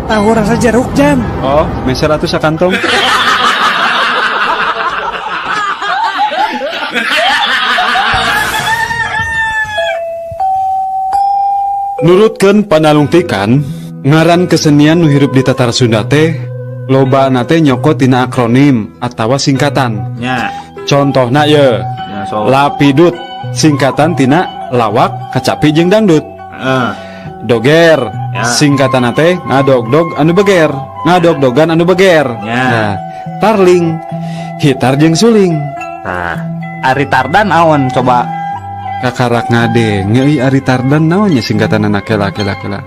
Tahu rasa jeruk jam. Oh, meser atuh sakantong. Nurutkeun panalungtikan, ngaran kesenian nu hirup di Tatar Sunda teh lobana teh nyokot tina akronim atawa singkatan. Nya. Contohna ye. Nya, so. Lapidut singkatan tina lawak kacapi jeung dangdut. Doger Ya. singkatan teh ngadogdog anu beger, ngadogdogan anu beger. Ya. Nah, tarling hitar jeung suling. Nah, ari tardan naon coba? Kakarak ngadenge euy ari tardan naon nya singkatanna kela kela kela.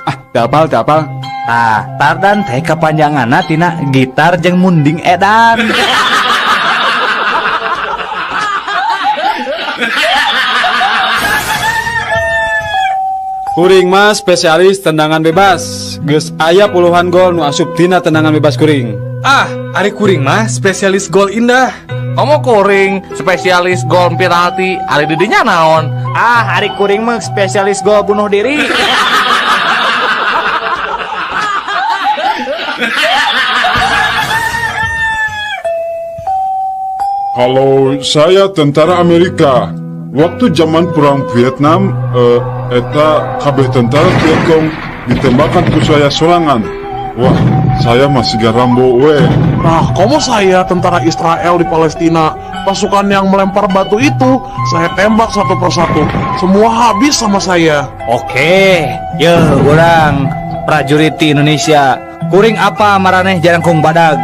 Ah, teu apal, teu apal. Tah, tardan teh kepanjanganna tina gitar jeung munding edan. Kuring mah spesialis tendangan bebas. Geus aya puluhan gol nu asup tina tendangan bebas kuring. Ah, ari kuring mah spesialis gol indah. Komo kuring spesialis gol penalti, ari didinya naon? Ah, ari kuring mah spesialis gol bunuh diri. Kalau saya tentara Amerika, waktu zaman perang Vietnam, eta kabeh tentara Vietcong ditembakkan ku saya sorangan. Wah, saya masih Rambo we. Nah, komo saya tentara Israel di Palestina, pasukan yang melempar batu itu, saya tembak satu persatu. Semua habis sama saya. Oke, ye urang prajurit di Indonesia. Kuring apa maraneh jarangkung badag?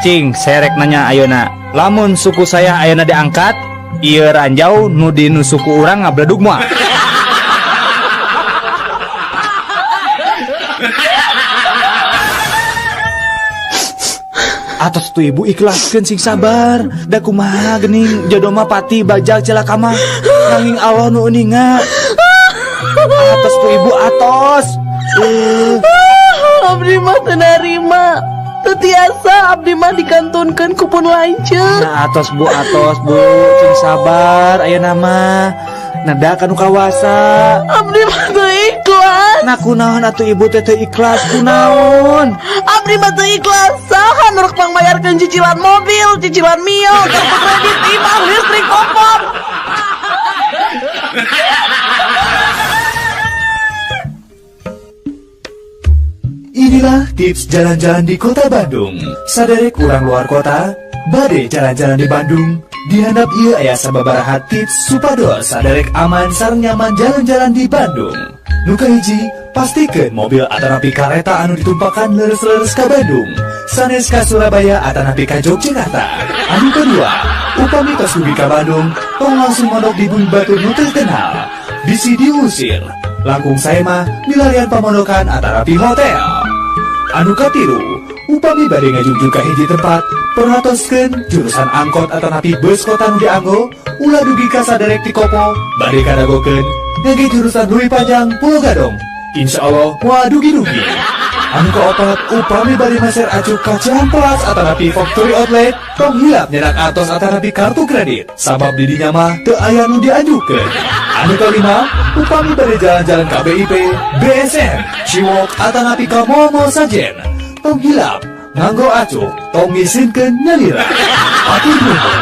Cing, serek nanya ayeuna. Lamun suku saya ayeuna diangkat, ieu ranjau nu di nu suku urang ngabledug moal. Atos tuh ibu ikhlaskeun sing sabar. Da kumaha geuning jodoh mah pati bajal celaka mah. Nanging Allah nu uninga. Atos tuh ibu atos. Abdi mah teu narima. Teu tiasa abdi mah dikantunkeun ku pun lanceuk. Nah, atos bu, cing sabar ayeuna mah. Neda kanu kawasa. Abdi mah teu ikhlas. Nah kunaon atuh ibu teh teu ikhlas kunaon? Abdi mah teu ikhlas. Saha nu rek pangmayarkeun cicilan mobil, cicilan mio, kartu kredit, imah, listrik, kompor. Inilah tips jalan-jalan di kota Bandung. Saderek urang luar kota, bade jalan-jalan di Bandung. Dihandap ieu aya sababaraha tips supados saderek aman sareng nyaman jalan-jalan di Bandung. Nu kahiji, pastikeun mobil atanapi kareta anu ditumpakan leres-leres ka Bandung, sanes ka Surabaya atanapi ka Yogyakarta. Anu kedua, upami tos dugi ka Bandung, tong langsung mondok di bumi batur nu terkenal. Bisi diusir. Langkung sae mah milarian pamondokan atanapi hotel. Anu katilu, upami bade ngajugjug ka hiji tempat, perhatoskeun jurusan angkot atanapi bus kota nu dianggo, ulah dugi ka saderek ti Kopo, bade kadagokeun ngage jurusan Leuwi Panjang Pulo Gadung. Insya Allah moal dugi-dugi. Anu kaopat, upami bade meser acuk ka Cihampelas atanapi Factory Outlet, tong hilap nyerak atos atanapi kartu kredit, sabab di dinya mah teu aya nu dianjukeun. Anu kalima, upami bade jalan-jalan ka BIP, BSM, Ciwalk atanapi ka mall-mall sajen, tong hilap nganggo acuk, tong ngisinkeun nyalira. Hatur nuhun.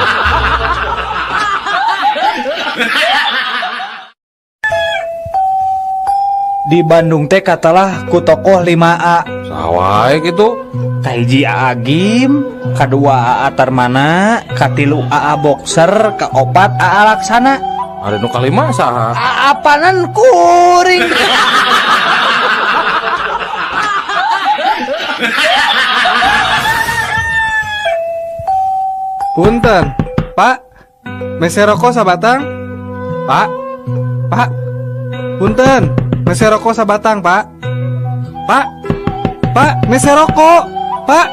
Di Bandung teh katalah ku tokoh 5A. Sawae gitu. Kahiji AA Gim, kadua AA Tarmana, katilu AA Boxer, kaopat AA Laksana. Ada nu kalima saha? AA panan kuring. Punten, Pak. Mese rokok sabatang? Pak. Pak. Punten, mese rokok sabatang, Pak. Pak. Pak, mese rokok. Pak,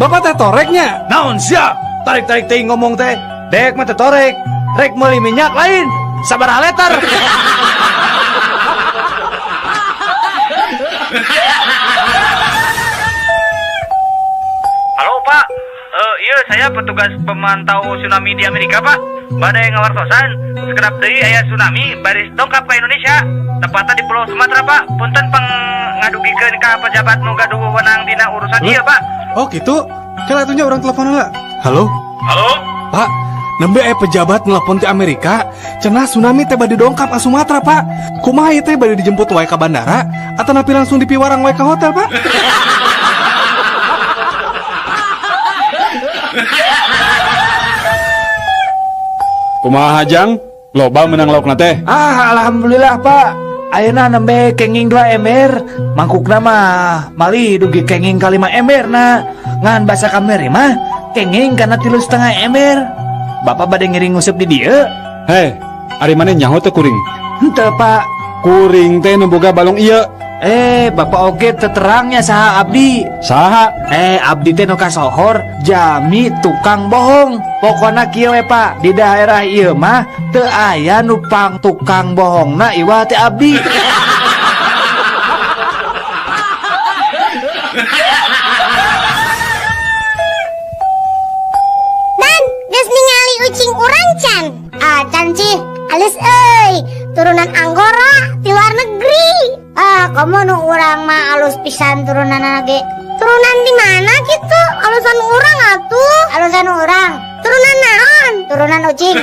Bapak teh toreknya. Naon sia? Tarik-tarik teh ngomong teh. Dek mah teh torek. Rek meuli minyak lain. Sabaraha liter. Halo, Pak. Iya, saya petugas pemantau tsunami di Amerika, Pak. Badai ngawartosan, sekedap deui aya tsunami baris dongkap ka Indonesia. Tepatnya di Pulau Sumatera, Pak. Punten pang ngadugikeun ka pejabat nu gaduh wewenang dina urusan ieu, Pak. Oh, gitu. Kan atunya urang telepon heula. Halo? Halo? Pak, nembe aya pejabat nelpon ti Amerika, cenah tsunami teh bade dongkap ka Sumatera, Pak. Kumaha ieu teh bade dijemput wae ka bandara atanapi langsung dipiwarang wae ka hotel, Pak? Kumaha Jang? Loba menang laukna teh. Ah, alhamdulillah, Pak. Ayeuna nembe kenging 2 ember, mangkukna mah malih dugi kenging ka 5 ember na. Ngan basa kamari mah kenging kana 3,5 ember. Bapak bade ngiring nguseup di dieu. Heh, ari maneh nyaho teh kuring? Henteu, Pak. Kuring teh nu boga balong ieu. Bapak oge teu terangnya saha abdi. Saha? Abdi teh nu kasohor jami tukang bohong. Pokona kieu we, Pak, di daerah ieu mah teu aya nu pang tukang bohongna iwal teh abdi. Komo nu urang mah alus pisan turunanna ge. Turunan di mana gitu? Alusan urang atuh. Alusan urang. Turunan naon? Turunan ucing.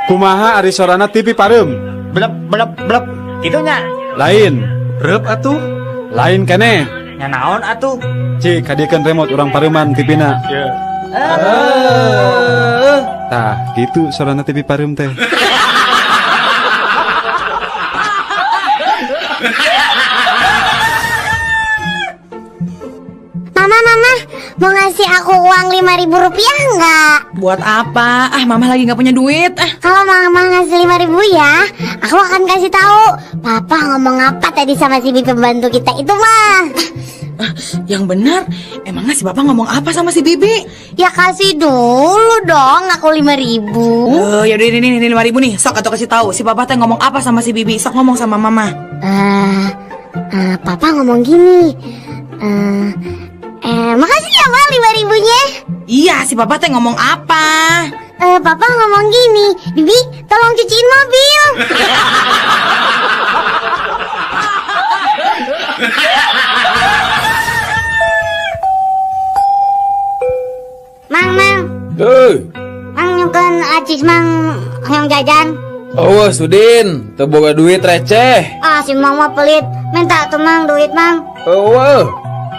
Kumaha ari sorana TV pareum? Blep blep blep. Kitu nya. Lain. Reup atuh. Lain keneh. Nya naon atuh? Cik, kadiekeun remote urang pareuman TV-na. Ye. Tah, gitu sorana TV pareum teh. Mama, mama, mau ngasih aku uang 5.000 rupiah nggak? Buat apa? Ah, mama lagi nggak punya duit. Ah. Kalau mama ngasih 5.000 ya, aku akan kasih tahu. Papa ngomong apa tadi sama si bibi pembantu kita itu mah? Ah, yang benar, emangnya si bapak ngomong apa sama si bibi? Ya kasih dulu dong, aku 5.000. Ya udah ini 5.000 nih. Sok atau kasih tahu si papa teh ngomong apa sama si bibi. Sok ngomong sama mama. Papa ngomong gini. Makasih ya Ma 5.000-nya. Iya, si papa teh ngomong apa? Papa ngomong gini, Bibi tolong cuciin mobil. Mang, mang. Mang nyukeun acis mang yang jajan. Oh, Sudin, teu boga duit receh. Ah, si mang mah pelit. Minta tuh mang duit mang. Eueuh.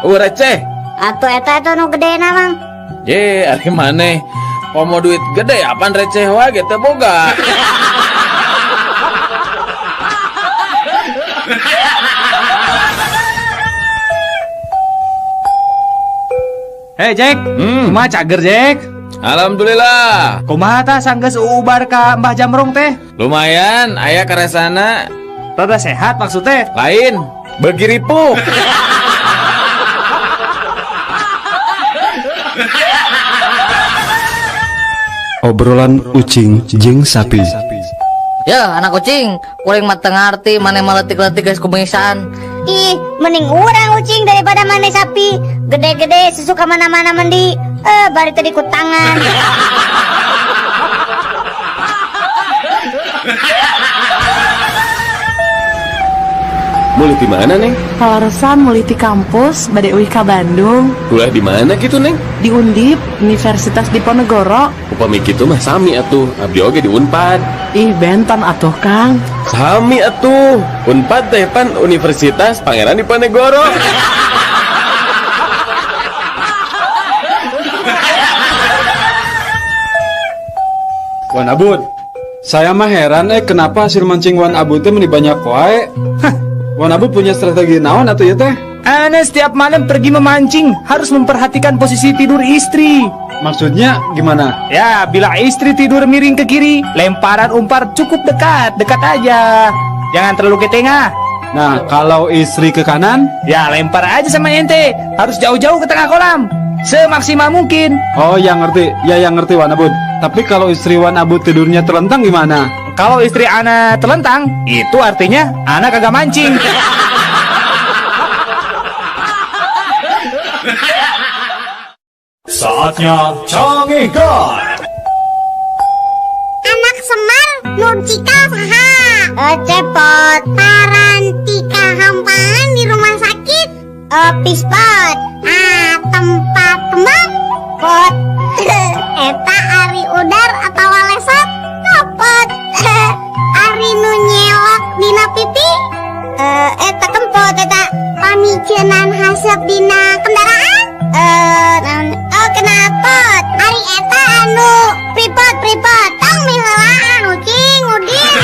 Eueuh receh. Atuh eta itu nu gedena mang. Ye, ari maneh komo duit gede apaan receh wae ge teu boga. Hei Jack, kumaha cager Jack? Alhamdulillah. Kumaha tah sanggeus uubar ka Mbah Jamrong teh? Lumayan, aya karesana. Rada sehat maksudnya? Lain, beuki ripuh. Obrolan ucing jeung sapi. Ya, anak kucing, kuring mah teu ngarti maneh mah leutik-leutik geus kubengisaan. Ih, mending urang ucing daripada maneh sapi. Gede-gede susu ka mana-mana mendi. Bari tadi ku tangan. Mulai di mana, Neng? Kaleresan mulai di kampus, bade uih ka Bandung. Kuliah di mana gitu, Neng? Di Undip, Universitas Diponegoro. Upami kitu mah sami atuh, abdi oge di Unpad. Ih, benten atuh, Kang. Sami atuh, Unpad teh pan Universitas Pangeran Diponegoro. Wan Abud, saya mah heran kenapa hasil mancing Wan Abud teh meni banyak wae. Hah, Wan Abud punya strategi naon atuh ya teh? Ana setiap malam pergi memancing harus memperhatikan posisi tidur istri. Maksudnya gimana? Ya, bila istri tidur miring ke kiri, lemparan umpan cukup dekat, dekat aja. Jangan terlalu ke tengah. Nah, kalau istri ke kanan? Ya, lempar aja sama ente. Harus jauh-jauh ke tengah kolam. Semaksimal mungkin. Oh, yang ngerti. Ya, yang ngerti Wan Abud. Tapi kalau istri Wan Abud tidurnya telentang gimana? Kalau istri ana telentang, itu artinya ana kagak mancing. Saatnya Canggihkan. Anak Semar Nurcika saha? Cepot. Parantika hampaan di rumah sakit. Pispot. Ah, tempat kembang. Pot. Eta ari udar atau lesot. Copot. Ari nu nyelok dina pipi. Eta kempot eta. Pamicenan hasep dina kendaraan. Oh kenapot. Ari eta anu pripot pripot. Tong miheulaan ucing udin.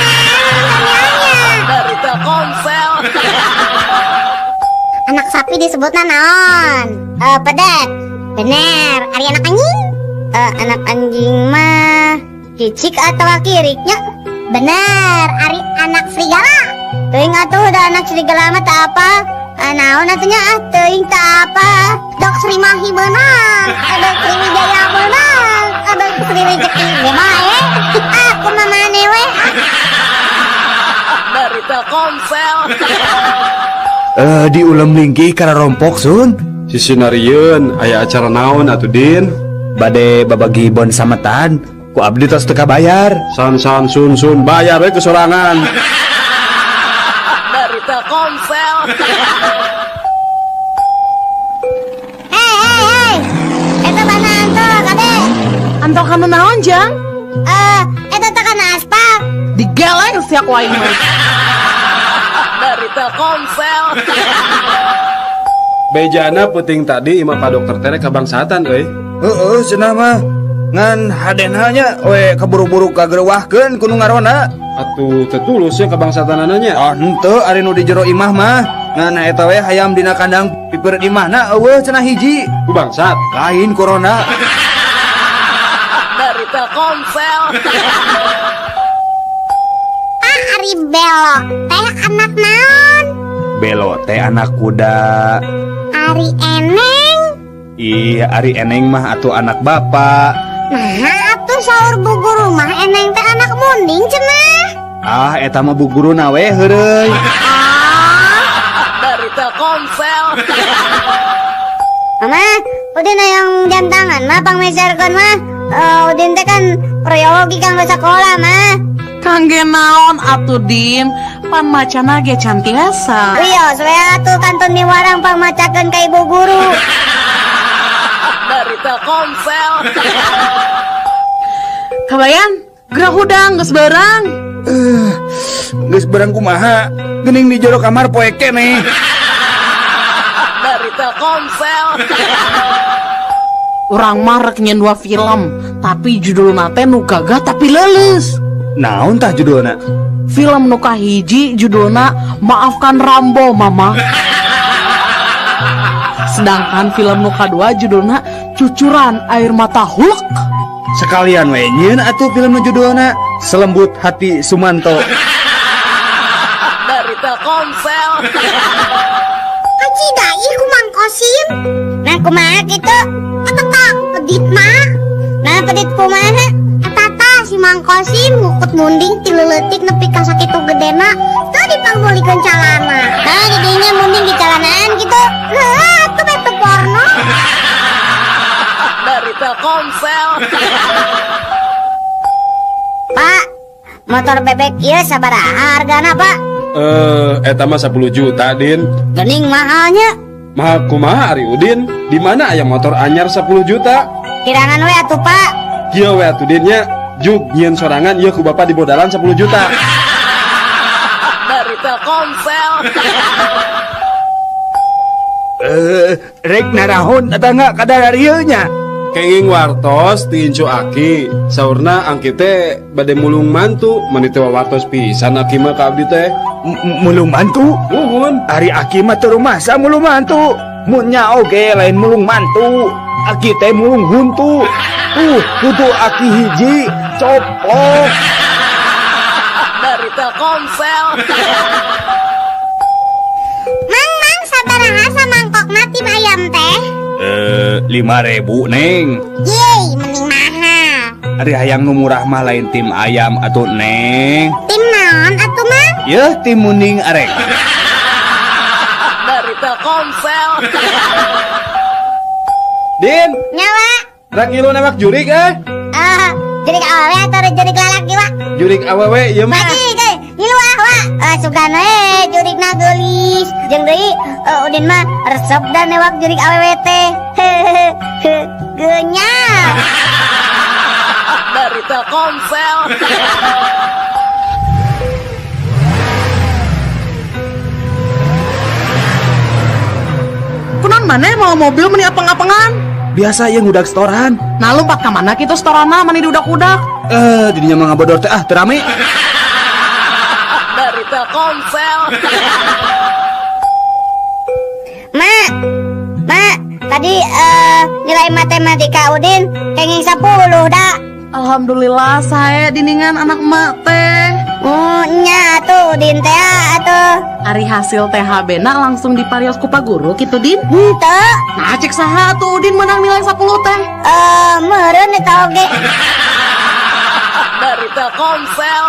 Dari Telkomsel. Anak sapi disebutna naon? Pedet. Bener. Ari anak anjing? Anak anjing mah cicik atau kiriknya? Bener. Ari anak serigala. Teuing atuh da anak serigala mah tak apa. Naon atunya ah teuing tak apa. Dok Sri Mahi beunang, dok Sri Wijaya beunang, dok Sri Rejeki bae. Aku mah maneh we. Dari Telkomsel. Di ulem lingkih kana rompok sun. Sisinarieun aya acara naon atuh Din? Bade babagi bon sametan, ku abdi tos teu kabayar. San san sun sun bayar we kesorangan. Dari Telkomsel. Hei, hei, hei. Eta bana anto, kade. Anto kanu naon, Jang? Eh, eta teh kana aspal. Digeleng sia ku aing mah. Dari Telkomsel. Bejana peuting tadi imah Pak Dokter teh rek ka bangsatan euy. Heeh, cenah mah. Ngan hadena nya we kaburu-buru kagerewahkeun ku nu ngaronda. Atuh teu tulus nya kabangsatanana nya. Ah henteu ari nu di jero imah mah. Ngan eta we hayam dina kandang pipeureut imahna eueuh cenah hiji. Ku bangsat. Lain corona. Dari Telkomsel. Ah, ari Belo teh anak naon? Belo teh anak kuda. Ari Eneng? Ih, ari Eneng mah atuh anak bapak. Nah, atuh saur bu guru mah Eneng teh anak munding cenah. Ah, eta mah bu guruna we heureuy. Dari Telkomsel. Mama, Udin hayang jam tangan mah pangmeserkeun mah. Udin teh kan proyogi kanggo sakola mah. Kangge naon atuh Din? Pan macana ge can tiasa. Wios we atuh kantun miwarang pangmacakeun ka ibu guru. Dari Telkomsel. Kabayan, geura hudang geus beurang. Geus beurang kumaha? Geuning di jero kamar poe keneh. Dari Telkomsel. Urang mah rek nyeun dua film, tapi judulna teh nu gagah tapi leuleus. Naon tah judulna? Film nu kahiji judulna Maafkan Rambo Mama. Sedangkan film nu kadua judulna Cucuran Air Mata Hulk. Sekalian we nyieun atuh film nu judulna Selembut Hati Sumanto. Dari Telkomsel. Kacida ih ku Mang Kosim. Nah kumaha kitu? Eta pedit mah. Nah pedit kumaha? Eta tah si Mang Kosim ngukut munding ti leuletik nepi ka sakitu gedena teu dipangmeulikeun calana. Nah jadinya munding di calanaan kitu. Heuh atuh bete porno. Dari Telkomsel. Pak, motor bebek ieu sabaraha hargana, Pak? Eta mah 10 juta, Din. Geuning mahalnya. Mahal kumaha ari Udin? Di mana aya motor anyar 10 juta? Kirangan we atuh, Pak. Kieu we atuh Din nya. Jug nyieun sorangan ieu ku bapak dibodalan 10 juta. Dari Telkomsel. Rek narahon tetangga kadar ieu nya. Kenging wartos ti incu aki. Saurna angki teh bade mulung mantu, mani teh wartos pisan aki mah ka abdi teh. Mulung mantu? Muhun. Ari aki mah teu rumasa mulung mantu. Mun nya oge lain mulung mantu. Aki teh mulung huntu. Huntu aki hiji coplok. Dari Telkomsel. Mang, mang, sabaraha samangkok mah tim ayam teh? 5.000, Neng. Yeay, mending mahal. Ari hayang nu murah mah lain tim ayam atuh, Neng. Tim naon atuh, Mang? Yeuh, tim munding arek. Dari Telkomsel. Din. Nyawa. Rek ngilu newak jurik eh? Jurik awewe atau jurik lalaki, Wak? Jurik awewe ieu mah. Lagi, ge, ngilu ah, Wak. Sugan we jurikna geulis. Jeung deui Udin mah resep da newak jurik awewe teh. Hehehe, geunyal. Dari Telkomsel. Kunaon maneh mau mobil meni apang-apangan? Biasa yang udak setoran. Nah lompat ka mana kitu setorana mani diudak-udak? Jadinya mah ngabodor teh ah teu rame. Dari Telkomsel. Ma, ma, tadi nilai matematika Udin kenging 10 dah. Alhamdulillah saya diningan anak emak teh. Oh, nya atuh Udin teh atuh. Ari hasil THB na langsung diparios ku Pak Guru kitu Din? Henteu. Nah cek saha atuh Udin menang nilai 10 teh? Meureun eta oge. Dari Telkomsel.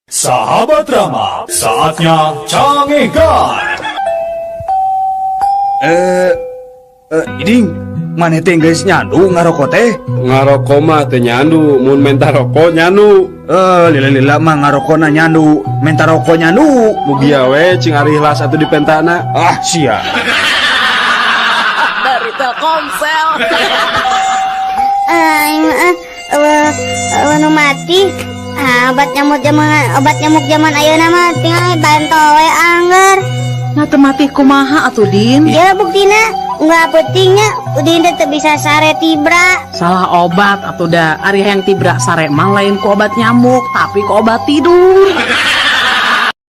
Sahabat Rama, saatnya cangekan. Iding, Maneh teh geus nyandu ngarokok teh? Ngarokok mah teu nyandu, mun menta rokok nyandu. Eh, lila-lila mah ngarokona nyandu, menta rokok nyandu. Mugia we cing ari ikhlas atuh dipentana. Ah, sia. Dari Telkomsel. Aing eh eueuh eueuh nu mati. Ah, obat nyamuk zaman ayeuna mah tinggal banto we angger. Nah, teu mati kumaha atuh, Din? Ya buktina nggak pentingnya Udin teh teu bisa sare tibra. Salah obat atuh da. Ari yang tibra sare mah lain ku obat nyamuk, tapi ku obat tidur.